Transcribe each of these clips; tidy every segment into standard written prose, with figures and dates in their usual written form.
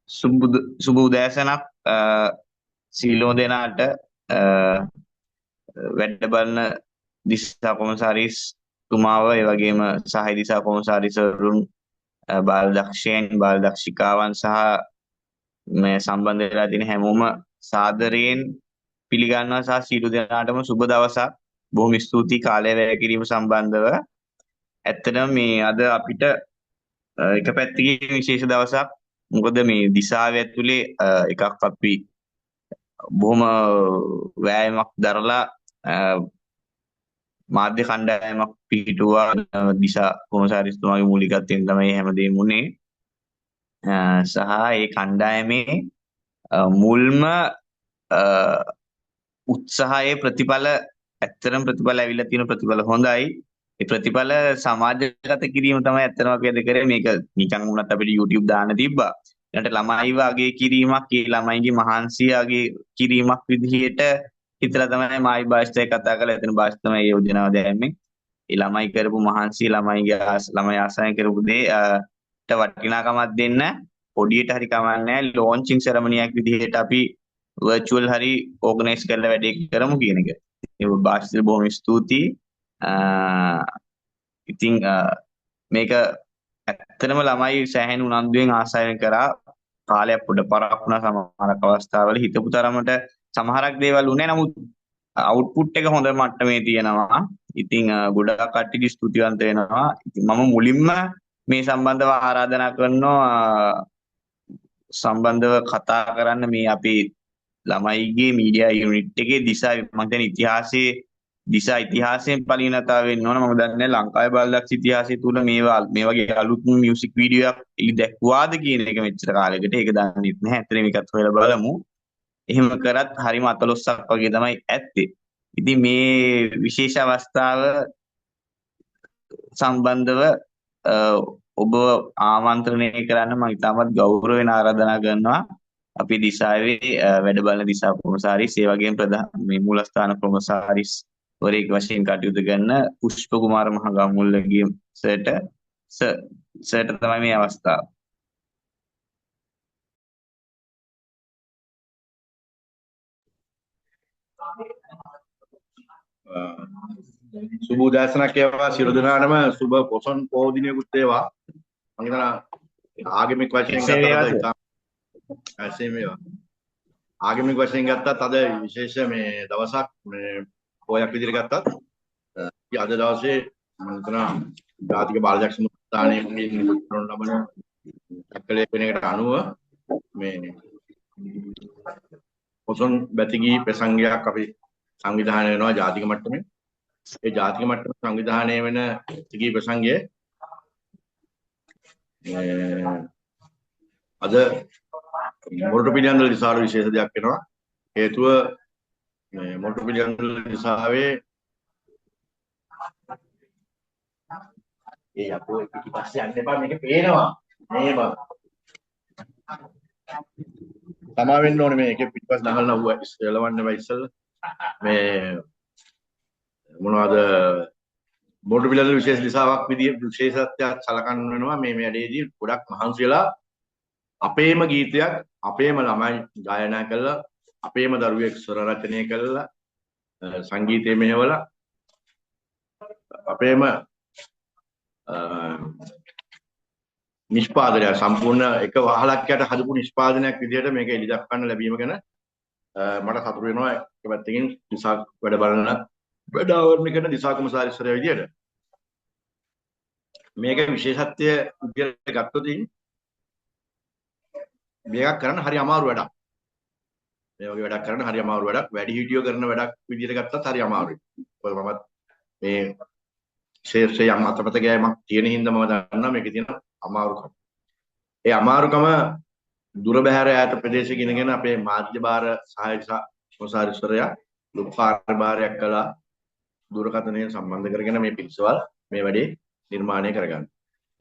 සුබ උදෑසනක් සියලුම දෙනාට. වැඩ බලන දිසා කොමසාරිස් තුමාව, ඒ වගේම සහාය දිසා කොමසාරිස්වරුන්, බාලදක්ෂයන්, බාලදක්ෂිකාවන් සහ මේ සම්බන්ධ වෙලා තියෙන හැමෝම සාදරයෙන් පිළිගන්නවා සහ සියලු දෙනාටම සුබ දවසක්. බොහොම ස්තුතියි කාලය වැය කිරීම සම්බන්ධව. ඇත්තටම මේ අද අපිට එක පැත්තකින් විශේෂ දවසක්. මොකද මේ දිසාව ඇතුලේ එකක් අපි බොහොම වෑයමක් දරලා මාධ්‍ය කණ්ඩායමක් පිහිටුවා දිසා කොමසාරිස්තුමාගේ මූලිකත්වයෙන් තමයි හැමදේම වුණේ. සහ ඒ කණ්ඩායමේ මුල්ම උත්සාහයේ ප්‍රතිඵල, ඇත්තටම ප්‍රතිඵල ඇවිල්ලා තියෙන ප්‍රතිඵල හොඳයි. ඒ ප්‍රතිඵල සමාජගත කිරීම තමයි ඇත්තටම අපි අද කරේ. මේක නිකන් වුණත් අපිට YouTube දාන්න තිබ්බා. ඊළඟට ළමයිව අගය කිරීමක්, ඒ ළමයිගේ මහන්සිය අගය කිරීමක් විදිහට හිතලා තමයි මායි භාෂිතය කතා කරලා එතන භාෂිත තමයි යෝජනාව දැම්මේ. ඒ ළමයි කරපු මහන්සිය, ළමයිගේ ළමයි ආසාවෙන් කරපු දේ ට වටිනාකමක් දෙන්න පොඩියට හරි කමක් නැහැ, ලොන්චින් සෙරමනියක් විදිහට අපි වර්චුවල් හරි ඕගනයිස් කරලා වැඩේ කරමු කියන එක. ඒ භාෂිත බොහොම ස්තුතියි. ඉතින් මේක ඇත්තටම ළමයි සෑහෙන උනන්දුවෙන් ආසාවෙන් කරා. කාලයක් පොඩ පරක් වුණා සමහරක් අවස්ථාවල, හිතපු තරමට සමහරක් දේවල් උනේ. නමුත් අවුට්පුට් එක හොඳ මට්ටමේ තියෙනවා. ඉතින් ගොඩාක් කට්ටිය ස්තුතිවන්ත වෙනවා. ඉතින් මම මුලින්ම මේ සම්බන්ධව ආරාධනා කරනවා සම්බන්ධව කතා කරන්න මේ අපේ ළමයිගේ මීඩියා යුනිට් එකේ දිසා, මම කියන්නේ ඉතිහාසයේ දිසා ඉතිහාසයෙන් පළවෙනි වතාව වෙන්න ඕන. මම දන්නේ නැහැ ලංකාවේ බාලදක්ෂ ඉතිහාසය තුල මේ වගේ අලුත්ම මියුසික් වීඩියෝ එකක් එලි දැක්වාද කියන එක මෙච්චර කාලයකට. ඒක දන්නෙත් නැහැ. ඇත්තටම මේකත් හොයලා බලමු. එහෙම කරත් හරිම අතලොස්සක් වගේ තමයි ඇත්තේ. ඉතින් මේ විශේෂ අවස්ථාව සම්බන්ධව ඔබ ආමන්ත්‍රණය කරන්න මම ඉතාමත් ගෞරවයෙන් ආරාධනා කරනවා. අපි දිසාවේ වැඩ බලන දිසා කොමසාරිස්, ඒ වගේම ප්‍රධාන මේ මූලස්ථාන කොමසාරිස් වරයෙක් වශයෙන් කටයුතු කරන පුෂ්ප කුමාර මහගම්මුල්ලගේ සර්ට සර්ට තමයි මේ අවස්ථාව. සුබ උදෑසනක් වේවා සියලු දෙනාටම. සුබ පොසොන් පොහෝ දිනයකුත් වේවා. මම හිතනවා ආගමික වශයෙන් ගත්තත් ඉතාම එසේ වේවා. ආගමික වශයෙන් ගත්තත් අද විශේෂ මේ දවසක්, මේ පොයක් විදිහට ගත්තත් අද දවසේ මම හිතනවා ජාතික බාලදක්ෂ මුත්‍රාණයේ මගින් කරනු ලබන සක්කලේ වෙන එකට අනුව මේ පොසොන් බැතිගී ප්‍රසංගයක් අපි සංවිධානය වෙනවා ජාතික මට්ටමේ. ඒ ජාතික මට්ටමේ සංවිධානය වෙන බැතිගී ප්‍රසංගය අද මොරටු පිළියන්දල දිසාවට විශේෂ දෙයක් වෙනවා. හේතුව මේ මොරටු පිළියන්දල දිසාවේ ඒ යකෝ පිටිපස්සේ යන්න එපා, මේක පේනවා. මේ බං තමා වෙන්න ඕනේ මේකේ පිටිපස්ස දහල්ලා ඌ එලවන්න එපා ඉස්සෙල්ලා. මේ මොනවද මොරටු පිළියන්දල විශේෂ දිසාවක් විදිය විශේෂත්වයක් සලකන්න වෙනවා මේ වැඩේදී. ගොඩක් මහන්සි වෙලා අපේම ගීතයක් අපේම ළමයි ගායනා කළා, අපේම දරුවෙක් ස්වර රචනය කළා, සංගීතය මෙහෙवला අපේම නිෂ්පාදනය සම්පූර්ණ එක වහලක් යට හදපු නිෂ්පාදනයක් විදිහට මේක එලි දක්වන්න ලැබීම ගැන මට සතුටු වෙනවා. එක පැත්තකින් දිසා වැඩ බලන වැඩ ආවරණය කරන දිසා කොමසාරිස්වරයා විදිහට මේක විශේෂත්වය විදිහට ගත්තොත් මේකක් කරන්න හරි අමාරු වැඩක්. මේ වගේ වැඩක් කරන්න හරි අමාරු වැඩක්. වැඩි හිටියෝ කරන වැඩක් විදිහට ගත්තත් හරි අමාරුයි. මොකද මමත් මේ ශේෂ්ඨ යම් අතපත ගෑමක් තියෙන හින්දා මම දන්නවා මේකේ තියෙන අමාරුකම. ඒ අමාරුකම දුර බැහැර ඈත ප්‍රදේශ ගෙනගෙන අපේ මාධ්‍ය භාර සහාය කොමසාරිස්වරයා ලොකු කාර්යභාරයක් කළා. දුරකථනයෙන් සම්බන්ධ කරගෙන මේ පිරිසවල් මේ වැඩේ නිර්මාණය කරගන්න.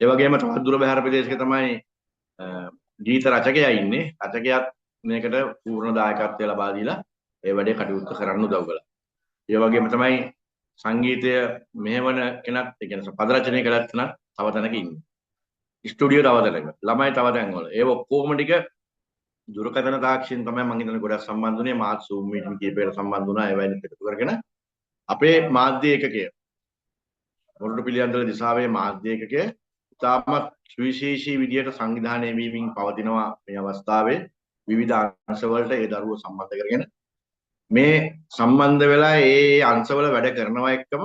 ඒ වගේම තවත් දුර බැහැර ප්‍රදේශයක තමයි ගීත රචකයා ඉන්නේ. රචකයාත් මේකට පූර්ණ දායකත්වය ලබා දීලා ඒ වැඩේ කටයුතු කරන්න උදව් කළා. ඒ වගේම තමයි සංගීතය මෙහෙවන කෙනත්, ඒ කියන්නේ පද රචනය කළත් කෙනත් තව තැනක ඉන්නේ. ස්ටුඩියෝ තව තැනක. ළමයි තව තැන්වල. ඒ ඔක්කොම ටික දුරකථන තාක්ෂණයෙන් තමයි මං හිතන්නේ ගොඩක් සම්බන්ධ වුණේ. මාත් Zoom meeting කීපයකට සම්බන්ධ වුණා. ඒ වයින් එකතු කරගෙන අපේ මාධ්‍ය ඒකකය මොරටු පිළියන්දල දිසාවේ මාධ්‍ය ඒකකය ඉතාමත් සුවිශේෂී විදියට සංවිධානය වීමින් පවතිනවා මේ අවස්ථාවේ. විවිධ අංශවලට ඒ දරුවෝ සම්බන්ධ කරගෙන මේ සම්බන්ධ වෙලා ඒ අංශවල වැඩ කරනවා එක්කම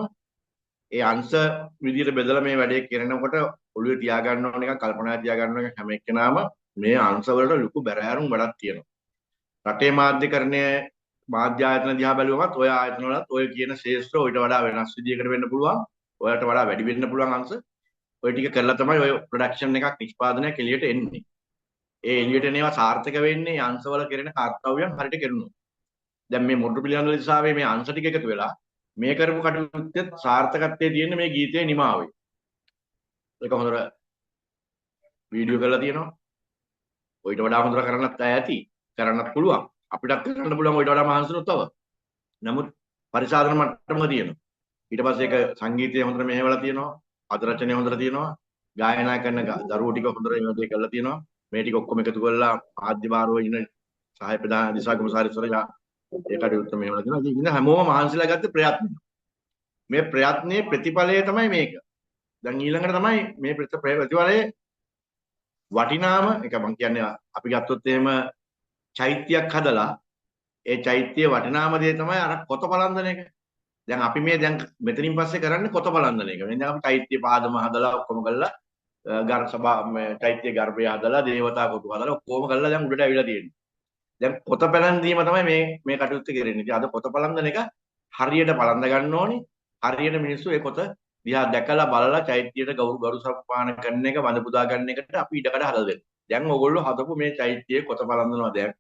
ඒ අංශ විදියට බෙදලා මේ වැඩේ කරනකොට ඔළුවේ තියාගන්න ඕන එක, කල්පනා තියාගන්න ඕන එක හැම එක්කෙනාම මේ අංශවලට ලොකු බැරෑරුම් වැඩක් තියෙනවා. රටේ මාධ්‍යකරණය මාධ්‍ය ආයතන දිහා බැලුවමත් ඔය ආයතන වලත් ඔය කියන ශේෂ්ත්‍ර ඔයිට වඩා වෙනස් විදියකට වෙන්න පුළුවන්. ඔයාලට වඩා වැඩි වෙන්න පුළුවන් අංශ. ඔය ටික කරලා තමයි ඔය ප්‍රොඩක්ෂන් එකක් නිෂ්පාදනයක් එළියට එන්නේ. ඒ එළියට එන ඒවා සාර්ථක වෙන්නේ අංශවල කෙරෙන කාර්යයන් හරියට කෙරුණොත්. දැන් මේ මොරටු පිළියන්දල දිසාවේ මේ අංශ ටික එකතු වෙලා මේ කරපු කටයුත්තේ සාර්ථකත්වයේ තියෙන්නේ මේ ගීතයේ නිමාවේ. ඒක හොඳට වීඩියෝ කරලා තියෙනවා. ඔయిత වඩා හොඳට කරන්නත් ඇති. කරන්නත් පුළුවන්. අපිටත් කරන්න පුළුවන් ඔయిత වඩා මහන්සි වුණොත් තව. නමුත් පරිසාධන මට්ටමක තියෙනවා. ඊට පස්සේ ඒක සංගීතය හොඳට මෙහෙवला තියෙනවා. පද රචනය හොඳට තියෙනවා. ගායනා කරන දරුවෝ ටික හොඳට මේ දේ කරලා තියෙනවා. මේ ටික ඔක්කොම එකතු කරලා මාධ්‍ය භාරව ඉන්න සහාය ප්‍රධාන දිසා කොමසාරිස්වරයා ඒ කටයුත්ත මෙහෙवला තියෙනවා. ඉතින් ඉන්න හැමෝම මහන්සිලා ගත්ත ප්‍රයත්න. මේ ප්‍රයත්නයේ ප්‍රතිඵලය තමයි මේක. දැන් ඊළඟට තමයි මේ ප්‍රතිඵලයේ වටිනාම එක මං කියන්නේ අපි ගත්තොත් එහෙම චෛත්‍යයක් හදලා ඒ චෛත්‍යයේ වටිනාම දේ තමයි අර කොත පලන්දන එක. දැන් අපි මේ දැන් මෙතනින් පස්සේ කරන්නේ කොත පලන්දන එක. දැන් අපි චෛත්‍ය පාදම හදලා ඔක්කොම කරලා ගර් සභා මේ චෛත්‍ය ගර්භය හදලා දේවතා කොටු හදලා ඔක්කොම කරලා දැන් උඩට ඇවිල්ලා තියෙන්නේ. දැන් කොත පලන්දීම තමයි මේ මේ කටයුත්ත කරන්නේ. ඉතින් අද කොත පලන්දන එක හරියට පලන්ද ගන්න ඕනේ. හරියට මිනිස්සු ඒ කොත දිහා දැකලා බලලා චෛත්‍යයට ගරු සම්පාන කරන එක වඳ පුදා ගන්න එකට අපි ඉඩකඩ හදලා දෙන්න. දැන් ඕගොල්ලෝ හදපු මේ චෛත්‍යයේ කොත පලන්දනවා දැන්.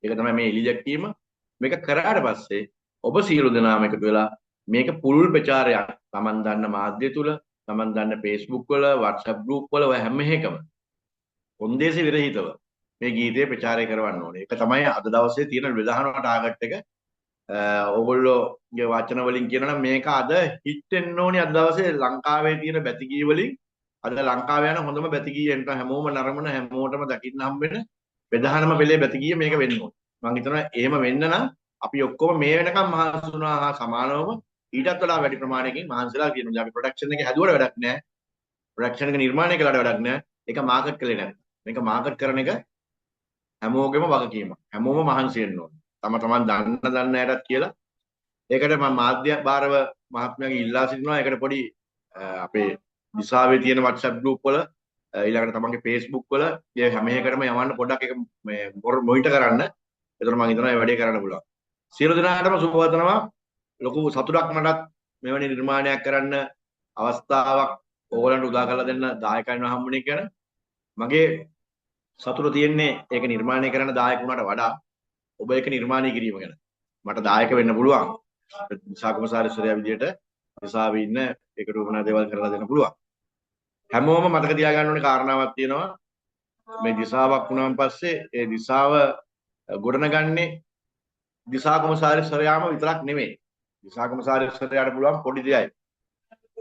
ඒක තමයි මේ එලි දැක්වීම. මේක කරාට පස්සේ ඔබ සියලු දෙනාම එකතු වෙලා මේක පුළුල් ප්‍රචාරයක් Taman දන්න මාධ්‍ය තුල, Taman දන්න Facebook වල, WhatsApp group වල ඔය හැම එකම කොන්දේසි විරහිතව මේ ගීතය ප්‍රචාරය කරවන්න ඕනේ. ඒක තමයි අද දවසේ තියෙන ප්‍රධානම ටාගට් එක. ඕගොල්ලෝගේ වචන වලින් කියනවා නම් මේක අද හිට් වෙන්න ඕනේ. අද දවසේ ලංකාවේ තියෙන බැතිගී වලින් අද ලංකාවේ යන හොඳම බැතිගී එන්ට හැමෝම නරඹන හැමෝටම දකින්න හම්බ වෙන ප්‍රධානම පෙළේ බැතිගිය මේක වෙන්න ඕනේ. මං හිතනවා එහෙම වෙන්න නම් අපි ඔක්කොම මේ වෙනකම් මහන්සි වුණා හා සමානවම ඊටත් වඩා වැඩි ප්‍රමාණයකින් මහන්සිලා කියනවා. අපි ප්‍රොඩක්ෂන් එක හැදුවට වැඩක් නෑ. ප්‍රොඩක්ෂන් එක නිර්මාණය කළාට වැඩක් නෑ. ඒක මාකට් කළේ නෑ. මේක මාකට් කරන එක හැමෝගෙම වගකීමක්. හැමෝම මහන්සි වෙන්න ඕනේ. තම තමන් දන්න දන්න අයටත් කියලා. ඒකට මම මාධ්‍ය භාරව මහත්මයාගෙන් ඉල්ලා සිටිනවා. ඒකට පොඩි අපේ දිසාවේ තියෙන WhatsApp group වල ඊළඟට තමන්ගේ Facebook වල මේ හැම එකටම යවන්න පොඩ්ඩක් ඒක මේ මොනිටර් කරන්න. එතකොට මම හිතනවා මේ වැඩේ කරන්න පුළුවන්. සියලු දෙනාටම සුබ පතනවා. ලොකු සතුටක් මටත් මෙවැනි නිර්මාණයක් කරන්න අවස්ථාවක් ඕගොල්ලන්ට උදා කරලා දෙන්න දායක වෙනවා හම්බුනේ කියන. මගේ සතුට තියෙන්නේ ඒක නිර්මාණය කරන්න දායක වුණාට වඩා ඔබ ඒක නිර්මාණය කිරීම ගැන. මට දායක වෙන්න පුළුවන්. දිසා කොමසාරිස්වරයා විදියට දිසාවේ ඉන්න ඒකට උවමනා දේවල් කරලා දෙන්න පුළුවන්. හැමෝම මතක තියාගන්න ඕනේ කාරණාවක් තියෙනවා. මේ දිසාවක් වුණාන් පස්සේ ඒ දිසාව ගොඩනගන්නේ දිසා කොමසාරිස්වරයාම විතරක් නෙමෙයි. දිසා කොමසාරිස්වරයාට පුළුවන් පොඩි දෙයයි.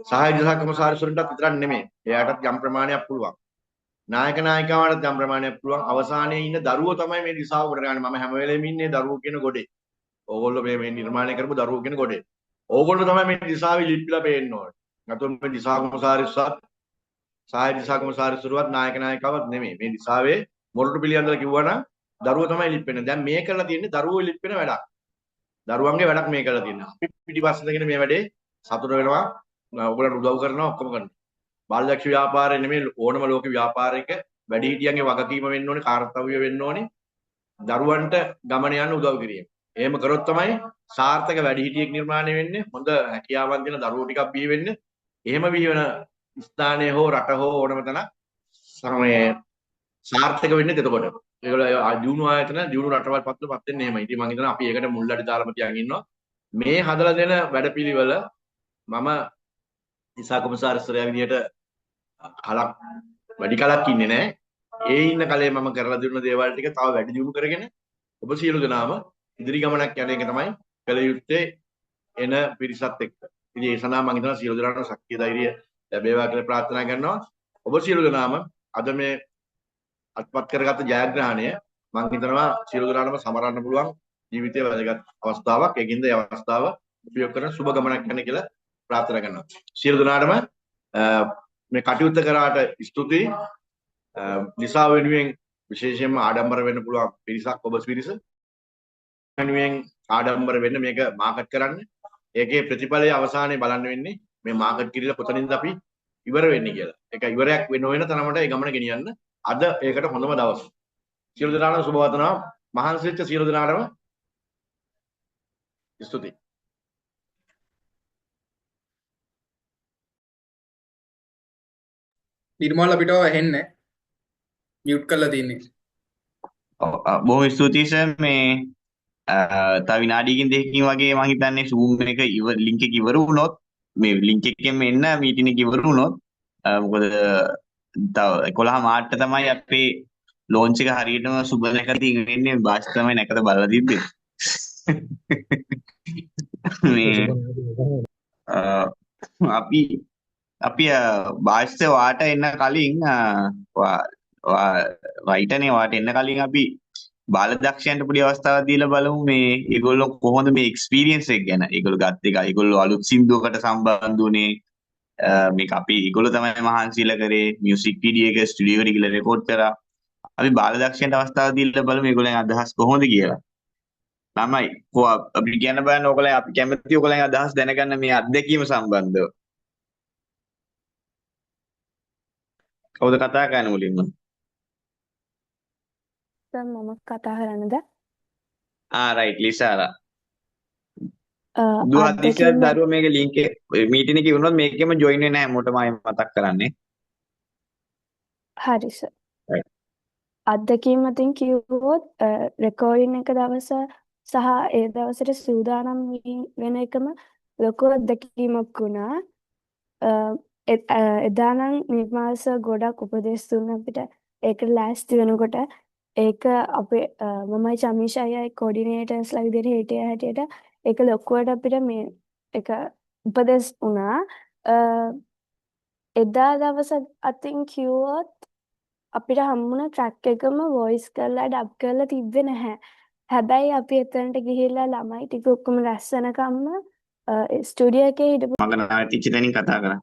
සහාය දිසා කොමසාරිස්වරන්ටත් විතරක් නෙමෙයි. එයාටත් යම් ප්‍රමාණයක් පුළුවන්. නායක නායිකාවන්ටත් යම් ප්‍රමාණයක් පුළුවන්. අවසානයේ ඉන්න දරුවෝ තමයි මේ දිසාව ගොඩනගන්නේ. මම හැම වෙලේම ඉන්නේ දරුවෝ කියන ගොඩේ. ඕගොල්ලෝ මේ මේ නිර්මාණය කරපු දරුවෝ කියන ගොඩේ. ඕගොල්ලෝ තමයි මේ දිසාවේ ලිප්පිලා පේන්න ඕනේ. නැත්නම් මේ දිසා කොමසාරිස්වත් සහාය දිසා කොමසාරිස්වරුවත් නායක නායිකාවත් නෙමෙයි. මේ දිසාවේ මොරටු පිළියන්දල කිව්වනම් දරුවෝ තමයි ලිප්පෙන්නේ. දැන් මේ කරලා තියෙන්නේ දරුවෝ ලිප්පෙන වැඩක්. දරුවන්ගේ වැඩක් මේ කරලා තියෙන්නේ. අපි පිටිපස්ස ඉඳගෙන මේ වැඩේ සතුට වෙනවා. ඔයගොල්ලන්ට උදව් කරනවා ඔක්කොම කරනවා. බාලදක්ෂ ව්‍යාපාරය නෙමෙයි ඕනම ලෝක ව්‍යාපාරයක වැඩිහිටියන්ගේ වගකීම වෙන්න ඕනේ, කාර්යතව්‍ය වෙන්න ඕනේ. දරුවන්ට ගමන යන්න උදව් කිරීම. එහෙම කරොත් තමයි සාර්ථක වැඩිහිටියෙක් නිර්මාණය වෙන්නේ. හොඳ හැකියාවන් තියෙන දරුවෝ ටිකක් බිහි වෙන්නේ. එහෙම බිහි වෙන ස්ථානයේ හෝ රට හෝ ඕනම තැනක් මේ සාර්ථක වෙන්නේ එතකොට. ඒගොල්ලෝ දියුණු ආයතන දියුණු රටවල් පත්වපත් වෙන්නේ එහෙමයි. ඉතින් මං හිතනවා අපි ඒකට මුල් අඩි දාලාම තියන් ඉන්නවා. මේ හදලා දෙන වැඩපිළිවෙල මම දිසා කොමසාරිස්වරයා විදියට කලක් වැඩි කලක් ඉන්නේ නෑ. ඒ ඉන්න කලේ මම කරලා දුන්න දේවල් ටික තව වැඩි දියුණු කරගෙන ඔබ සියලු දෙනාම ඉදිරි ගමනක් යන එක තමයි කළ යුත්තේ එන පිරිසත් එක්ක. ඉතින් ඒ සඳහා මම හිතනවා සියලු දෙනාටම ශක්තිය ධෛර්යය ලැබේවා කියලා ප්‍රාර්ථනා කරනවා. ඔබ සියලු දෙනාම අද මේ අත්පත් කරගත්ත ජයග්‍රහණය මම හිතනවා සියලු දෙනාටම සමරන්න පුළුවන් ජීවිතයේ වැදගත් අවස්ථාවක්. ඒකින්ද ඒ අවස්ථාව උපයෝග කරන සුබ ගමනක් යන්න කියලා ප්‍රාර්ථනා කරනවා. සියලු දෙනාටම මේ කටයුත්ත කරාට ස්තුතියි. ලිසා වෙනුවෙන් විශේෂයෙන්ම ආඩම්බර වෙන්න පුළුවන් පිරිසක් ඔබ පිරිස වෙනුවෙන් ආඩම්බර වෙන්න මේක මාකට් කරන්න. ඒකේ ප්‍රතිඵලය අවසානයේ බලන්න වෙන්නේ මේ මාකට් කිරිලා කොතනින්ද අපි ඉවර වෙන්නේ කියලා. ඒක ඉවරයක් වෙන වෙන තරමට ඒ ගමන ගෙනියන්න අද ඒකට හොඳම දවස. සියලු දෙනාටම සුබ වතනවා. මහන්සි වෙච්ච සියලු දෙනාටම ස්තුතියි. නිර්මල් අපිට ඔය ඇහෙන්නේ මියුට් කරලා තින්නේ. ඔව්, බොහොම ස්තුතියි සර්. මේ තව විනාඩියකින් දෙකකින් වගේ මං හිතන්නේ Zoom එක ඉවර ලින්ක් එක ඉවර වුණොත් මේ ලින්ක් එකෙන් එන්න මීටින් එක ඉවර වුණොත් මොකද තව 11 මාර්ට තමයි අපේ ලොන්ච් එක හරියටම සුබ නැකතින් වෙන්නේ. බාස් තමයි නැකත බලලා තිබ්බේ. මේ අපි අපි බාස්ත වාට එන්න කලින් රයිටනේ වාට එන්න කලින් අපි බාලදක්ෂයන්ට පොඩි අවස්ථාවක් දීලා බලමු මේ ඒගොල්ලෝ කොහොමද මේ එක්ස්පීරියන්ස් එක ගැන ඒගොල්ලෝ ගත්ත එක ඒගොල්ලෝ අලුත් සින්දුවකට සම්බන්ධ වුණේ මේක අපි ඒගොල්ලෝ තමයි මහන්සිලා කරේ මියුසික් වීඩියෝ එක ස්ටුඩියෝ එකට ගිහලා රෙකෝඩ් කරා. අපි බාලදක්ෂයන්ට අවස්ථාවක් දීලා බලමු ඒගොල්ලන්ගේ අදහස් කොහොමද කියලා. ළමයි කො අපි කියන්න බලන්න ඕගොල්ලන් අපි කැමති ඕගොල්ලන්ගේ අදහස් දැනගන්න මේ අත්දැකීම සම්බන්ධව. කවුද කතා කරන්නේ මුලින්ම? සර් මම කතා කරන්නද? ආ රයිට් ලිසාරා. දුව හදිසියක් අත්දැකීම දරුවෝ මේක ලින්ක් එක මීටින් එකේ වුණොත් මේකෙම ජොයින් වෙන්නේ නැහැ හැමෝටම ආයෙ මතක් කරන්නේ. හරි සර්. රයිට්. අත්දැකීම අතින් කිව්වොත් රෙකෝඩින් එක දවස සහ ඒ දවසට සූදානම් වෙන එකම ලොකු අත්දැකීමක් වුණා. එදා නම් නිර්මාල් සර් ගොඩක් උපදෙස් දුන්නා අපිට. ඒකට ලෑස්ති වෙනකොට ඒක අපේ මමයි චමීෂා අයියයි කෝඩිනේටර්ස්ලා විදිහට හිටිය හැටියට ඒක ලොකුවට අපිට මේ ඒක උපදෙස් වුණා. එදා දවස අතින් කිව්වොත් අපිට හම්බුණ ට්‍රැක් එකම වොයිස් කරලා ඩබ් කරලා තිබ්බේ නැහැ. හැබැයි අපි එතනට ගිහිල්ලා ළමයි ටික ඔක්කොම රැස් වෙනකම්ම ස්ටුඩියෝ එකේ හිටපු මග නැවතිච්ච තැනින් කතා කරා.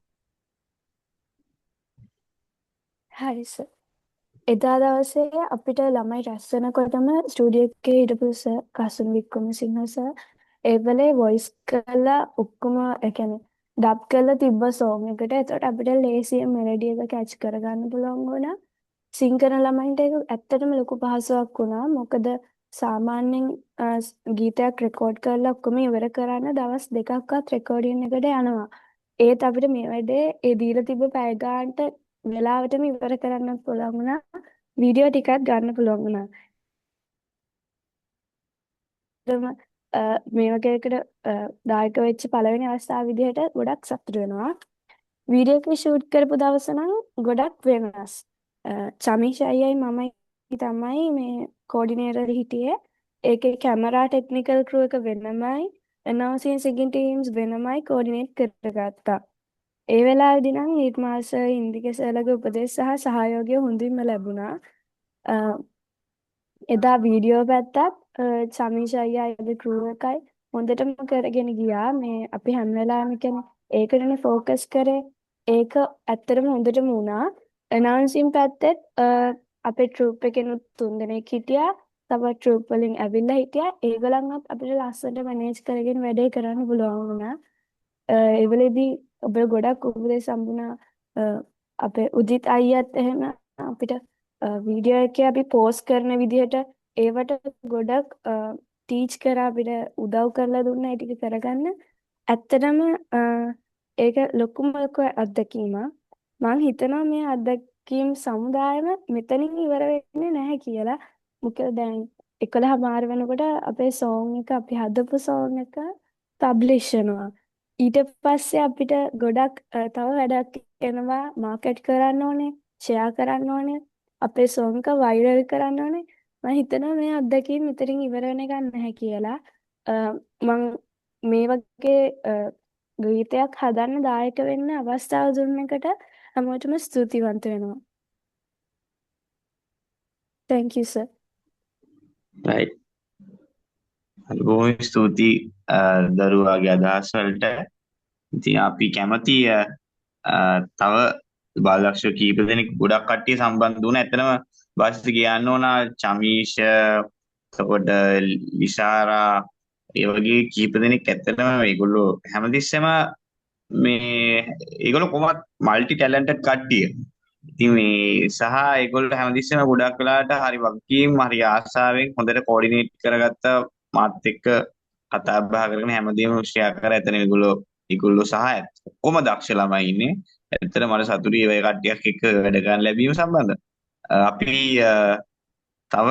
හරි සර්. එදා දවසේ අපිට ළමයි රැස් වෙනකොටම ස්ටුඩියෝ එකේ හිටපු සර් කසුන් වික්‍රමසිංහ සර් ඒ වෙලේ වොයිස් කරලා ඔක්කොම ඒ කියන්නේ ඩබ් කරලා තිබ්බ සෝං එකට. එතකොට අපිට ලේසියෙන් මෙලඩි එක කැච් කරගන්න පුළුවන් වුණා. සිං කරන ළමයින්ට ඒක ඇත්තටම ලොකු පහසුවක් වුණා. මොකද සාමාන්‍යයෙන් ගීතයක් රෙකෝඩ් කරලා ඔක්කොම ඉවර කරන්න දවස් දෙකක්වත් රෙකෝඩින් එකට යනවා. ඒත් අපිට මේ වැඩේ ඒ දීලා තිබ්බ පැය ගානට වෙලාවටම ඉවර කරන්න පුළුවන් වුණා. වීඩියෝ ටිකක් ගන්න පුළුවන් වුණා. මේ වගේ එකට දායක වෙච්ච පළවෙනි අවස්ථාව විදිහට ගොඩක් සතුටු වෙනවා. වීඩියෝ එක ෂූට් කරපු දවස නම් ගොඩක් වෙනස්. චමීෂා අයියයි මමයි තමයි මේ කෝඩිනේටර් හිටියේ. ඒකේ කැමරා ටෙක්නිකල් ක්‍රූ එක වෙනමයි, ඇනවුන්සින් සිංගින් ටීම්ස් වෙනමයි කෝඩිනේට් කරගත්තා. ඒ වෙලාවේදී නම් නිර්මාල් සර් ඉන්දික සර්ලගේ උපදෙස් සහ සහයෝගය හොඳින්ම ලැබුණා. එදා වීඩියෝ පැත්තත් චමීෂා අයියාගේ ක්‍රූ එකයි හොඳටම කරගෙන ගියා. මේ අපි හැම වෙලාවෙම කියන්නේ ඒකටනේ ෆෝකස් කරේ. ඒක ඇත්තටම හොඳටම වුණා. ඇනවුන්සින් පැත්තෙත් අපේ ට්‍රූප් එකෙනුත් තුන් දෙනෙක් හිටියා. තවත් ට්‍රූප් වලින් ඇවිල්ලා හිටියා. ඒගොල්ලන්වත් අපිට ලස්සනට මැනේජ් කරගෙන වැඩේ කරන්න පුළුවන් වුණා. ඒ වෙලේදී ඔබ ගොඩක් උපදෙස් හම්බුණා. අපේ උදිත් අයියත් එහෙම අපිට වීඩියෝ එකේ අපි පෝස්ට් කරන විදිහට ඒවට ගොඩක් ටීච් කරා අපිට උදව් කරලා දුන්නා ඒ ටික කරගන්න. ඇත්තටම ඒක ලොකුම ලොකු අත්දැකීමක්. මං හිතනවා මේ අත්දැකීම් සමුදායම මෙතනින් ඉවර වෙන්නේ නැහැ කියලා. මොකද දැන් 11 මාර වෙනකොට අපේ සෝං එක අපි හදපු සෝං එක පබ්ලිෂ් වෙනවා. ඊට පස්සේ අපිට ගොඩක් තව වැඩක් එනවා. මාකට් කරන්න ඕනේ, ෂෙයා කරන්න ඕනේ, අපේ සෝං එක වයිරල් කරන්න ඕනේ. මම හිතනවා මේ අත්දැකීම් මෙතනින් ඉවර වෙන එකක් නැහැ කියලා. මං මේ වගේ ගීතයක් හදන්න දායක වෙන්න අවස්ථාව දුන්න එකට හැමෝටම ස්තුතිවන්ත වෙනවා. Thank you sir. Right. හරි, බොහොම ස්තුතියි දරුවාගේ අදහස් වලට. ඉතින් අපි කැමති තව බාලදක්ෂ කීප දෙනෙක්, ගොඩක් කට්ටිය සම්බන්ධ වුණා. ඇත්තටම වාසිත කියන්න ඕන චමීෂ, එතකොට ලිසාරා, ඒ වගේ කීප දෙනෙක් ඇත්තටම මේගොල්ලෝ හැමතිස්සෙම මේ ඒගොල්ලෝ කොහොමත් මල්ටි ටැලන්ටඩ් කට්ටිය. ඉතින් මේ සහ ඒගොල්ලෝ හැමතිස්සෙම ගොඩක් වෙලාවට හරි වගකීම්, හරි ආසාවෙන් හොඳට කෝඩිනේට් කරගත්ත, මාත් එක්ක කතා බහ කරගෙන හැමදේම ෂෙයා කරා. එතන ඒගොල්ලෝ ඒගොල්ලෝ සහ ඔක්කොම දක්ෂ ළමයි ඉන්නේ. ඇත්තට මට සතුටුයි ඒ කට්ටියක් එක්ක වැඩ කරන්න ලැබීම සම්බන්ධ. අපි තව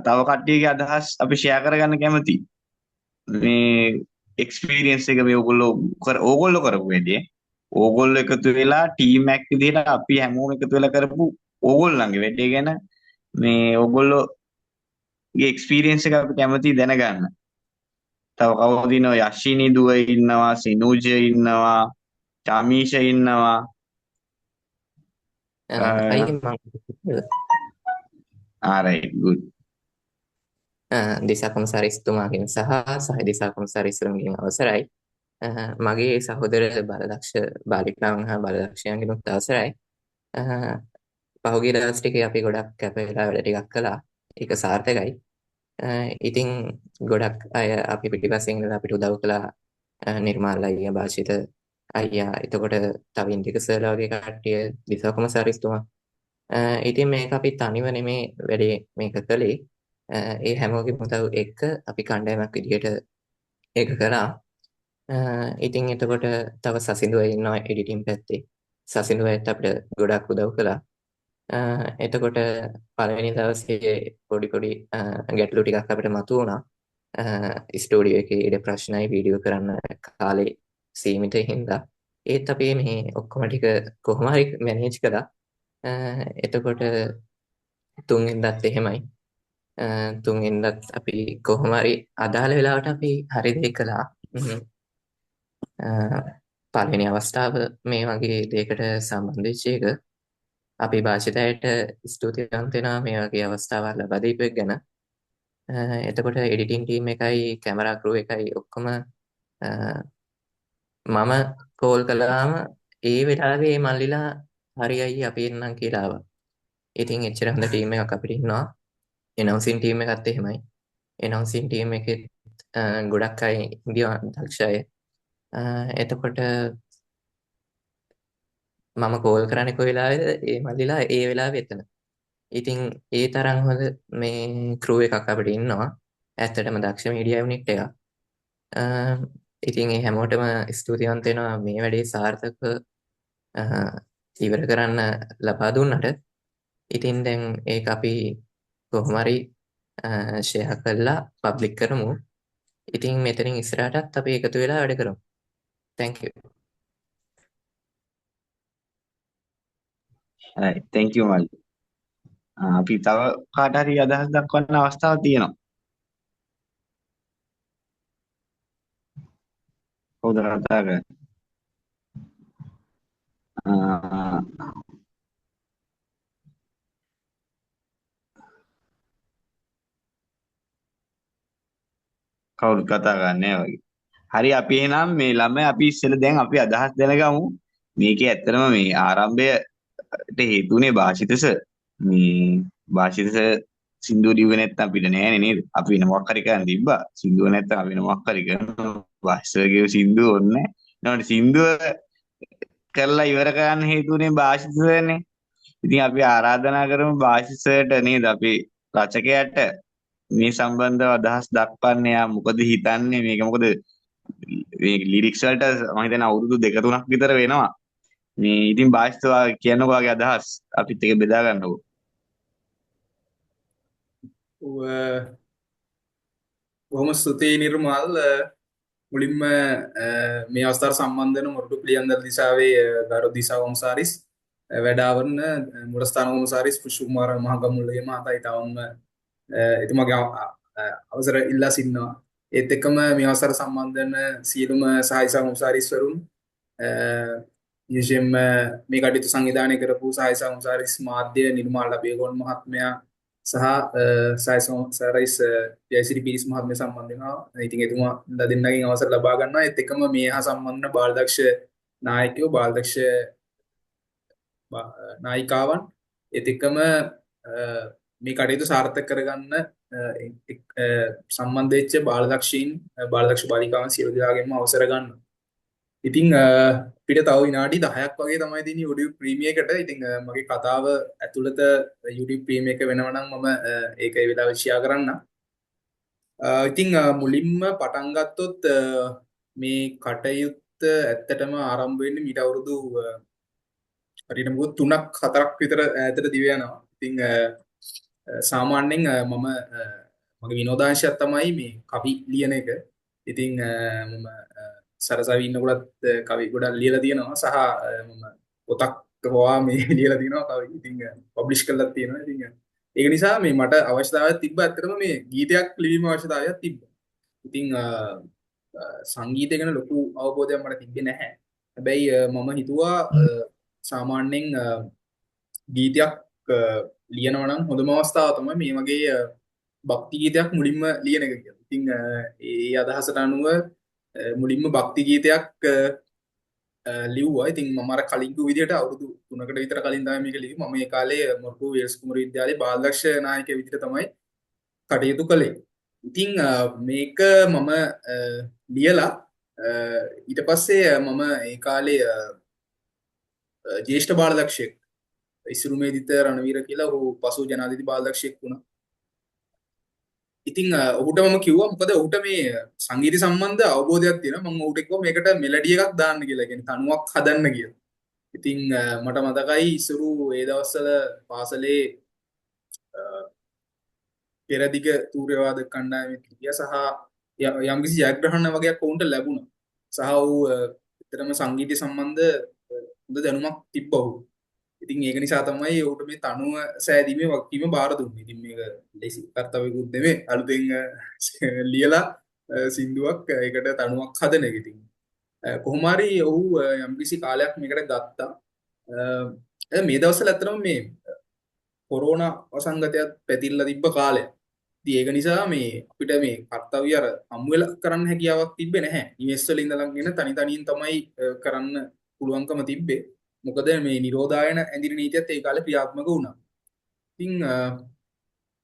තව කට්ටියගේ අදහස් අපි ෂෙයා කරගන්න කැමතියි. මේ එක්ස්පීරියන්ස් එක මේ ඕගොල්ලෝ ඕගොල්ලෝ කරපු වැඩේ, ඕගොල්ලෝ එකතු වෙලා ටීම් එකක් විදිහට අපි හැමෝම එකතු වෙලා කරපු ඕගොල්ලන්ගේ වැඩේ ගැන මේ ඕගොල්ලෝගේ එක්ස්පීරියන්ස් එක අපි කැමතියි දැනගන්න. තව කවුද ඉන්නව? යෂිනි දුව ඉන්නවා, සිනුජ ඉන්නවා, චමීෂ ඉන්නවා. අයියේ මං ආ රයිට්, ගුඩ්. දිසා කොමසාරිස්තුමාගෙන් සහ සහ දිසා කොමසාරිස්වරුන්ගෙන් අවසරයි. මගේ සහෝදර බලදක්ෂ බාලිකාවන් හා බලදක්ෂයන්ගෙනුත් අවසරයි. පහුගිය දවස් ටිකේ අපි ගොඩක් කැප වෙලා වැඩ ටිකක් කළා. ඒක සාර්ථකයි. ඉතින් ගොඩක් අය අපි පිටිපස්සෙන් ඉඳලා අපිට උදව් කළා. නිර්මාල් අයියා, භාෂිත අයියා, එතකොට තව ඉන්දික සර්ලා වගේ කට්ටිය, දිසා කොමසාරිස්තුමා. ඉතින් මේක අපි තනිව නෙමේ වැඩේ මේක කළේ. ඒ හැමෝගෙම උදව් එක්ක අපි කණ්ඩායමක් විදිහට ඒක කළා. ඉතින් එතකොට තව සසිඳු අය ඉන්නවා එඩිටින් පැත්තේ. සසිඳු අයත් අපිට ගොඩක් උදව් කළා. එතකොට පළවෙනි දවසේ පොඩි පොඩි ගැටලු ටිකක් අපිට මතුවුණා. ස්ටුඩියෝ එකේ ඉඩ ප්‍රශ්නයි, වීඩියෝ කරන්න කාලේ සීමිත හින්දා. ඒත් අපි මේ ඔක්කොම ටික කොහොම හරි මැනේජ් කළා. එතකොට තුන්වෙනිදත් එහෙමයි. තුන්වෙනිදත් අපි කොහොම හරි අදාළ වෙලාවට අපි හරි දේ කළා. පළවෙනි අවස්ථාව මේ වගේ දෙයකට සම්බන්ධ වෙච්ච එක. අපි භාෂිතයට ස්තුතිවන්ත වෙනවා මේ වගේ අවස්ථාවක් ලබා දීපු එක ගැන. එතකොට එඩිටින් ටීම් එකයි කැමරා ක්‍රූ එකයි ඔක්කොම මම කෝල් කළාම ඒ වෙලාවේ මල්ලිලා හරි අයියේ අපි එන්නම් කියලා ආවා. ඉතින් එච්චර හොඳ ටීම් එකක් අපිට ඉන්නවා. ඇනවුන්සින් ටීම් එකත් එහෙමයි. ඇනවුන්සින් ටීම් එකෙත් ගොඩක් අය ඉන්දියා දක්ෂ අය. එතකොට මම කෝල් කරන්නේ කොයි වෙලාවේද? ඒ මල්ලිලා ඒ වෙලාවේ එතන. ඉතින් ඒ තරම් හොඳ මේ ක්‍රූ එකක් අපිට ඉන්නවා. ඇත්තටම දක්ෂ මීඩියා යුනිට් එකක්. ඉතින් ඒ හැමෝටම ස්තුතිවන්ත වෙනවා මේ වැඩේ සාර්ථකව ඉවර කරන්න ලබා දුන්නට. ඉතින් දැන් ඒක අපි කොහොම හරි ෂෙයා කරලා පබ්ලික් කරමු. ඉතින් මෙතනින් ඉස්සරහටත් අපි එකතු වෙලා වැඩ කරමු. Thank you. Right, thank you මල්ලි. අපි තව කාට හරි අදහස් දක්වන්න අවස්ථාවක් තියෙනවා. කවුද කතා කරන්නේ? කවුරුත් කතා කරන්නේ නැහැ වගේ. හරි, අපි එහෙනම් මේ ළමයි අපි ඉස්සෙල්ලා දැන් අපි අදහස් දැනගමු. මේකේ ඇත්තටම මේ ආරම්භයට හේතුනේ භාෂිත සර්. මේ භාෂිත සර් සින්දුව ලිව්වේ නැත්තම් අපිට නෑනේ නේද? අපි වෙන මොකක් හරි කරන්න තිබ්බා. සින්දුව නැත්තම් අපි වෙන මොකක් හරි කරනවා. භාෂිත සර්ගේ සින්දුව ඕනේ නෑ. ඊළඟට සින්දුව කරලා ඉවර කරන්න හේතුනේ භාෂිත සර්නේ. ඉතින් අපි ආරාධනා කරමු භාෂිත සර්ට නේද, අපි රචකයාට මේ සම්බන්ධව අදහස් දක්වන්න. යා මොකද හිතන්නේ මේක? මොකද මේ ලිරික්ස් වලට මම හිතන්නේ අවුරුදු දෙක තුනක් විතර වෙනවා. මේ ඉතින් භාෂිත කියන්නකෝ ඔයාගේ අදහස් අපිත් එක්ක බෙදා ගන්නකෝ. බොහොම ස්තුතියි නිර්මල්. මුලින්ම මේ අවස්ථාවට සම්බන්ධ වෙන මොරටු පිළියන්දල දිසාවේ ගරු දිසා කොමසාරිස්, වැඩාවරණ මුරස්ථාන කොමසාරිස් පුෂ්ප කුමාර මහගමුල්ලගේ මහතා ඊටවම එතුමාගේ අවසර ඉල්ලා සිටිනවා. ඒත් එක්කම මේ අවසර සම්බන්ධ වෙන සියලුම සහාය කොමසාරිස්වරුන්, විශේෂයෙන්ම මේ කටයුතු සංවිධානය කරපු සහාය කොමසාරිස් මාධ්‍ය නිර්මාල් අබේගෝන් මහත්මයා සහ සහාය කොමසාරිස් ජයසිරි පීරිස් මහත්මයා සම්බන්ධ වෙනවා. ඉතින් එතුමා දෙන්නගෙන් අවසර ලබා ගන්නවා. ඒත් එක්කම මේ හා සම්බන්ධ වන බාලදක්ෂ නායකයෝ, බාලදක්ෂ නායිකාවන්, ඒත් එක්කම මේ කටයුතු සාර්ථක කරගන්න සම්බන්ධ වෙච්ච බාලදක්ෂීන්, බාලදක්ෂ බාලිකාවන් සියලු දෙනාගෙන්ම අවසර ගන්නවා. ඉතින් අපිට තව විනාඩි 10ක් වගේ තමයි තියෙන්නේ YouTube premiere එකට. ඉතින් මගේ කතාව ඇතුළත YouTube premiere එක වෙනවා නම් මම ඒක ඒ වෙලාවේ ෂෙයා කරන්නම්. ඉතින් මුලින්ම පටන් ගත්තොත් මේ කටයුත්ත ඇත්තටම ආරම්භ වෙන්නේ මීට අවුරුදු හරියටම කිව්වොත් 3ක් 4ක් විතර ඈතට දිව යනවා. ඉතින් සාමාන්‍යයෙන් මම මගේ විනෝදාංශයක් තමයි මේ කවි ලියන එක. ඉතින් මම සරසවි ඉන්නකොටත් කවි ගොඩක් ලියලා තියෙනවා සහ මම පොතක් පවා මේ ලියලා තියෙනවා කවි. ඉතින් පබ්ලිෂ් කරලා තියෙනවා. ඉතින් ඒක නිසා මේ මට අවශ්‍යතාවයක් තිබ්බ ඇත්තටම මේ ගීතයක් ලිවීම අවශ්‍යතාවයක් තිබ්බා. ඉතින් සංගීතය ගැන ලොකු අවබෝධයක් මට තිබ්බේ නැහැ. හැබැයි මම හිතුවා සාමාන්‍යයෙන් ගීතයක් ලියනවා නම් හොඳම අවස්ථාව තමයි මේ වගේ භක්ති ගීතයක් මුලින්ම ලියන එක කියලා. ඉතින් ඒ අදහසට අනුව මුලින්ම භක්ති ගීතයක් ලිව්වා. ඉතින් මම අර කලින් කිව්ව විදිහට අවුරුදු 3කට විතර කලින් තමයි මේක ලිව්වේ. මම ඒ කාලේ මොරටුව වේල්ස් කුමරු විද්‍යාලයේ බාලදක්ෂ නායකයෙක් විදිහට තමයි කටයුතු කළේ. ඉතින් මේක මම ලියලා ඊට පස්සේ මම ඒ කාලේ ජ්‍යෙෂ්ඨ බාලදක්ෂයෙක් ඉසුරුමේදිත රණවීර කියලා ඔහු පසු ජනාධිපති බාලදක්ෂයෙක් වුණා. ඉතින් ඔහුට මම කිව්වා, මොකද ඔහුට මේ සංගීත සම්බන්ධ අවබෝධයක් තියෙනවා. මම ඔහුට කිව්වා මේකට මෙලඩි එකක් දාන්න කියලා. ඒ කියන්නේ තනුවක් හදන්න කියලා. ඉතින් මට මතකයි ඉසුරු ඒ දවස්වල පාසලේ පෙරදිග තූර්යවාදක කණ්ඩායමේ හිටියා සහ යම්කිසි ජයග්‍රහණ වගේක් ඔවුන්ට ලැබුණා. සහ ඔහු ඇත්තටම සංගීතය සම්බන්ධ හොඳ දැනුමක් තිබ්බ ඔහු. ඉතින් ඒක නිසා තමයි ඔහුට මේ තනුව සෑදීමේ වගකීම බාර දුන්නේ. ඉතින් මේක ලේසි කර්තව්‍යකුත් නෙමෙයි. අලුතෙන් ලියලා සින්දුවක් ඒකට තනුවක් හදන එක. ඉතින් කොහොම හරි ඔහු යම්කිසි කාලයක් මේකට ගත්තා. මේ දවස්වල ඇත්තටම මේ කොරෝනා වසංගතයත් පැතිරලා තිබ්බ කාලයක්. ඉතින් ඒක නිසා මේ අපිට මේ කර්තව්‍ය අර හමු වෙලා කරන්න හැකියාවක් තිබ්බේ නැහැ. නිවෙස් වල ඉඳලා ගෙන තනි තනියෙන් තමයි කරන්න පුළුවන්කම තිබ්බේ. මොකද මේ නිරෝධායන ඇඳිරි නීතියත් ඒ කාලේ ක්‍රියාත්මක වුණා. ඉතින්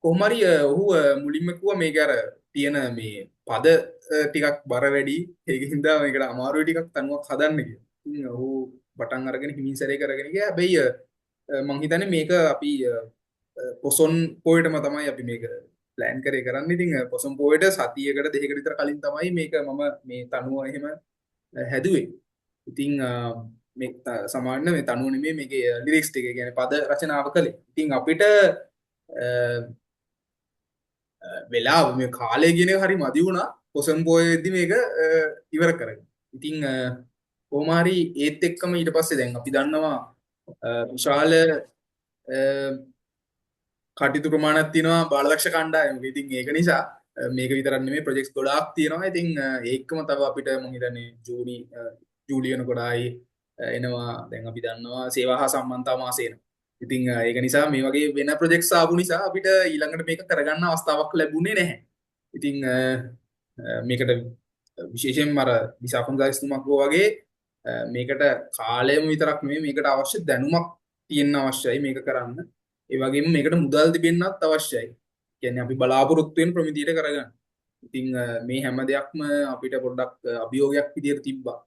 කොහොම හරි ඔහු මුලින්ම කිව්වා මේක අර තියෙන මේ පද ටිකක් බර වැඩි. ඒක හින්දා මේකට අමාරුයි ටිකක් තනුවක් හදන්න කියලා. ඉතින් ඔහු පටන් අරගෙන හිමින් සැරේ කරගෙන ගියා. හැබැයි මං හිතන්නේ මේක අපි පොසොන් පොයටම තමයි අපි මේක ප්ලෑන් කරේ කරන්න. ඉතින් පොසොන් පොයට සතියකට දෙකකට විතර කලින් තමයි මේක මම මේ තනුව එහෙම හැදුවේ. ඉතින් මේ සමාන මේ තනුව නෙමෙයි මේකේ ලිරික්ස් ටික, ඒ කියන්නේ පද රචනාව කළේ. ඉතින් අපිට වෙලාව මේ කාලය කියන එක හරි මදි වුණා පොසොන් පොය වෙද්දි මේක ඉවර කරගන්න. ඉතින් කොහොම හරි ඒත් එක්කම ඊට පස්සේ දැන් අපි දන්නවා විශාල කටයුතු ප්‍රමාණයක් තියෙනවා බාලදක්ෂ කණ්ඩායමක. ඉතින් ඒක නිසා මේක විතරක් නෙමෙයි ප්‍රොජෙක්ට්ස් ගොඩාක් තියෙනවා. ඉතින් ඒකම තව අපිට මං හිතන්නේ ජූනි ජූලි වෙනකොට ආයි එනවා. දැන් අපි දන්නවා සේවා හා සම්බන්ධතා මාසෙ එනවා. ඉතින් ඒක නිසා මේ වගේ වෙන ප්‍රොජෙක්ට්ස් ආපු නිසා අපිට ඊළඟට මේක කරගන්න අවස්ථාවක් ලැබුණේ නැහැ. ඉතින් මේකට විශේෂයෙන්ම අර දිසාකොමසාරිස්තුමා කිව්වා වගේ මේකට කාලයම විතරක් නෙමෙයි මේකට අවශ්‍ය දැනුමක් තියෙන්න අවශ්‍යයි මේක කරන්න. ඒ වගේම මේකට මුදල් තිබෙන්නත් අවශ්‍යයි. කියන්නේ අපි බලාපොරොත්තු වෙන ප්‍රමිතියට කරගන්න. ඉතින් මේ හැම දෙයක්ම අපිට පොඩ්ඩක් අභියෝගයක් විදියට තිබ්බා.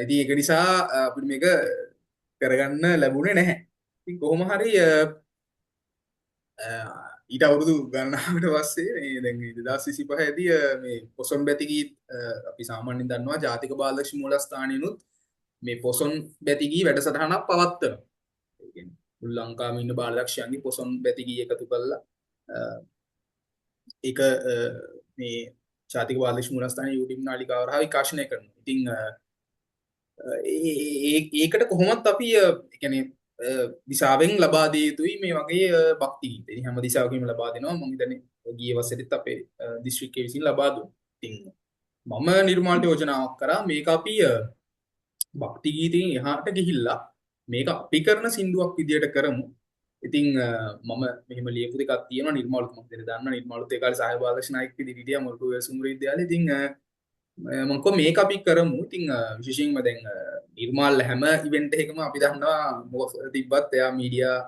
ඉතින් ඒක නිසා අපිට මේක කරගන්න ලැබුණේ නැහැ. ඉතින් කොහොම හරි ඊට අවුරුදු ගණනාවකට පස්සේ මේ දැන් 2025 දී මේ පොසොන් බැතිගී අපි සාමාන්‍යයෙන් දන්නවා ජාතික බාලදක්ෂ මූලස්ථානයනුත් මේ පොසොන් බැතිගී වැඩසටහනක් පවත්වනවා. ඒ කියන්නේ මුළු ලංකාවේ ඉන්න බාලදක්ෂයන්ගේ පොසොන් බැතිගී එකතු කරලා ඒක මේ ජාතික බාලදක්ෂ මූලස්ථානයේ YouTube නාලිකාව හරහා විකාශනය කරනවා. ඉතින් ඒකට කොහොමත් අපි ඒ කියන්නේ දිශාවෙන් ලබා දිය යුතුයි මේ වගේ භක්ති ගීත. ඉතින් හැම දිශාවකින්ම ලබා දෙනවා. මම හිතන්නේ ගිය වසරෙත් අපේ දිස්ත්‍රික්කයේ විසින් ලබා දුන්නා. ඉතින් මම නිර්මාල්ට යෝජනාවක් කරා මේක අපි භක්ති ගීතයෙන් එහාට ගිහිල්ලා මේක අපි කරන සින්දුවක් විදියට කරමු. ඉතින් මම මෙහෙම ලියපු දෙකක් තියෙනවා නිර්මාලුත් මම හිතන්නේ දන්නවා නිර්මාලුත් ඒ කාලේ සහාය බාලදක්ෂ නායක විදියට හිටියා මොරටුව වෙසුම්බර විද්‍යාලේ. ඉතින් මම කිව්වා මේක අපි කරමු. ඉතින් විශේෂයෙන්ම දැන් නිර්මාල් හැම ඉවෙන්ට් එකකම අපි දන්නවා මොකක් තිබ්බත් එයා මීඩියා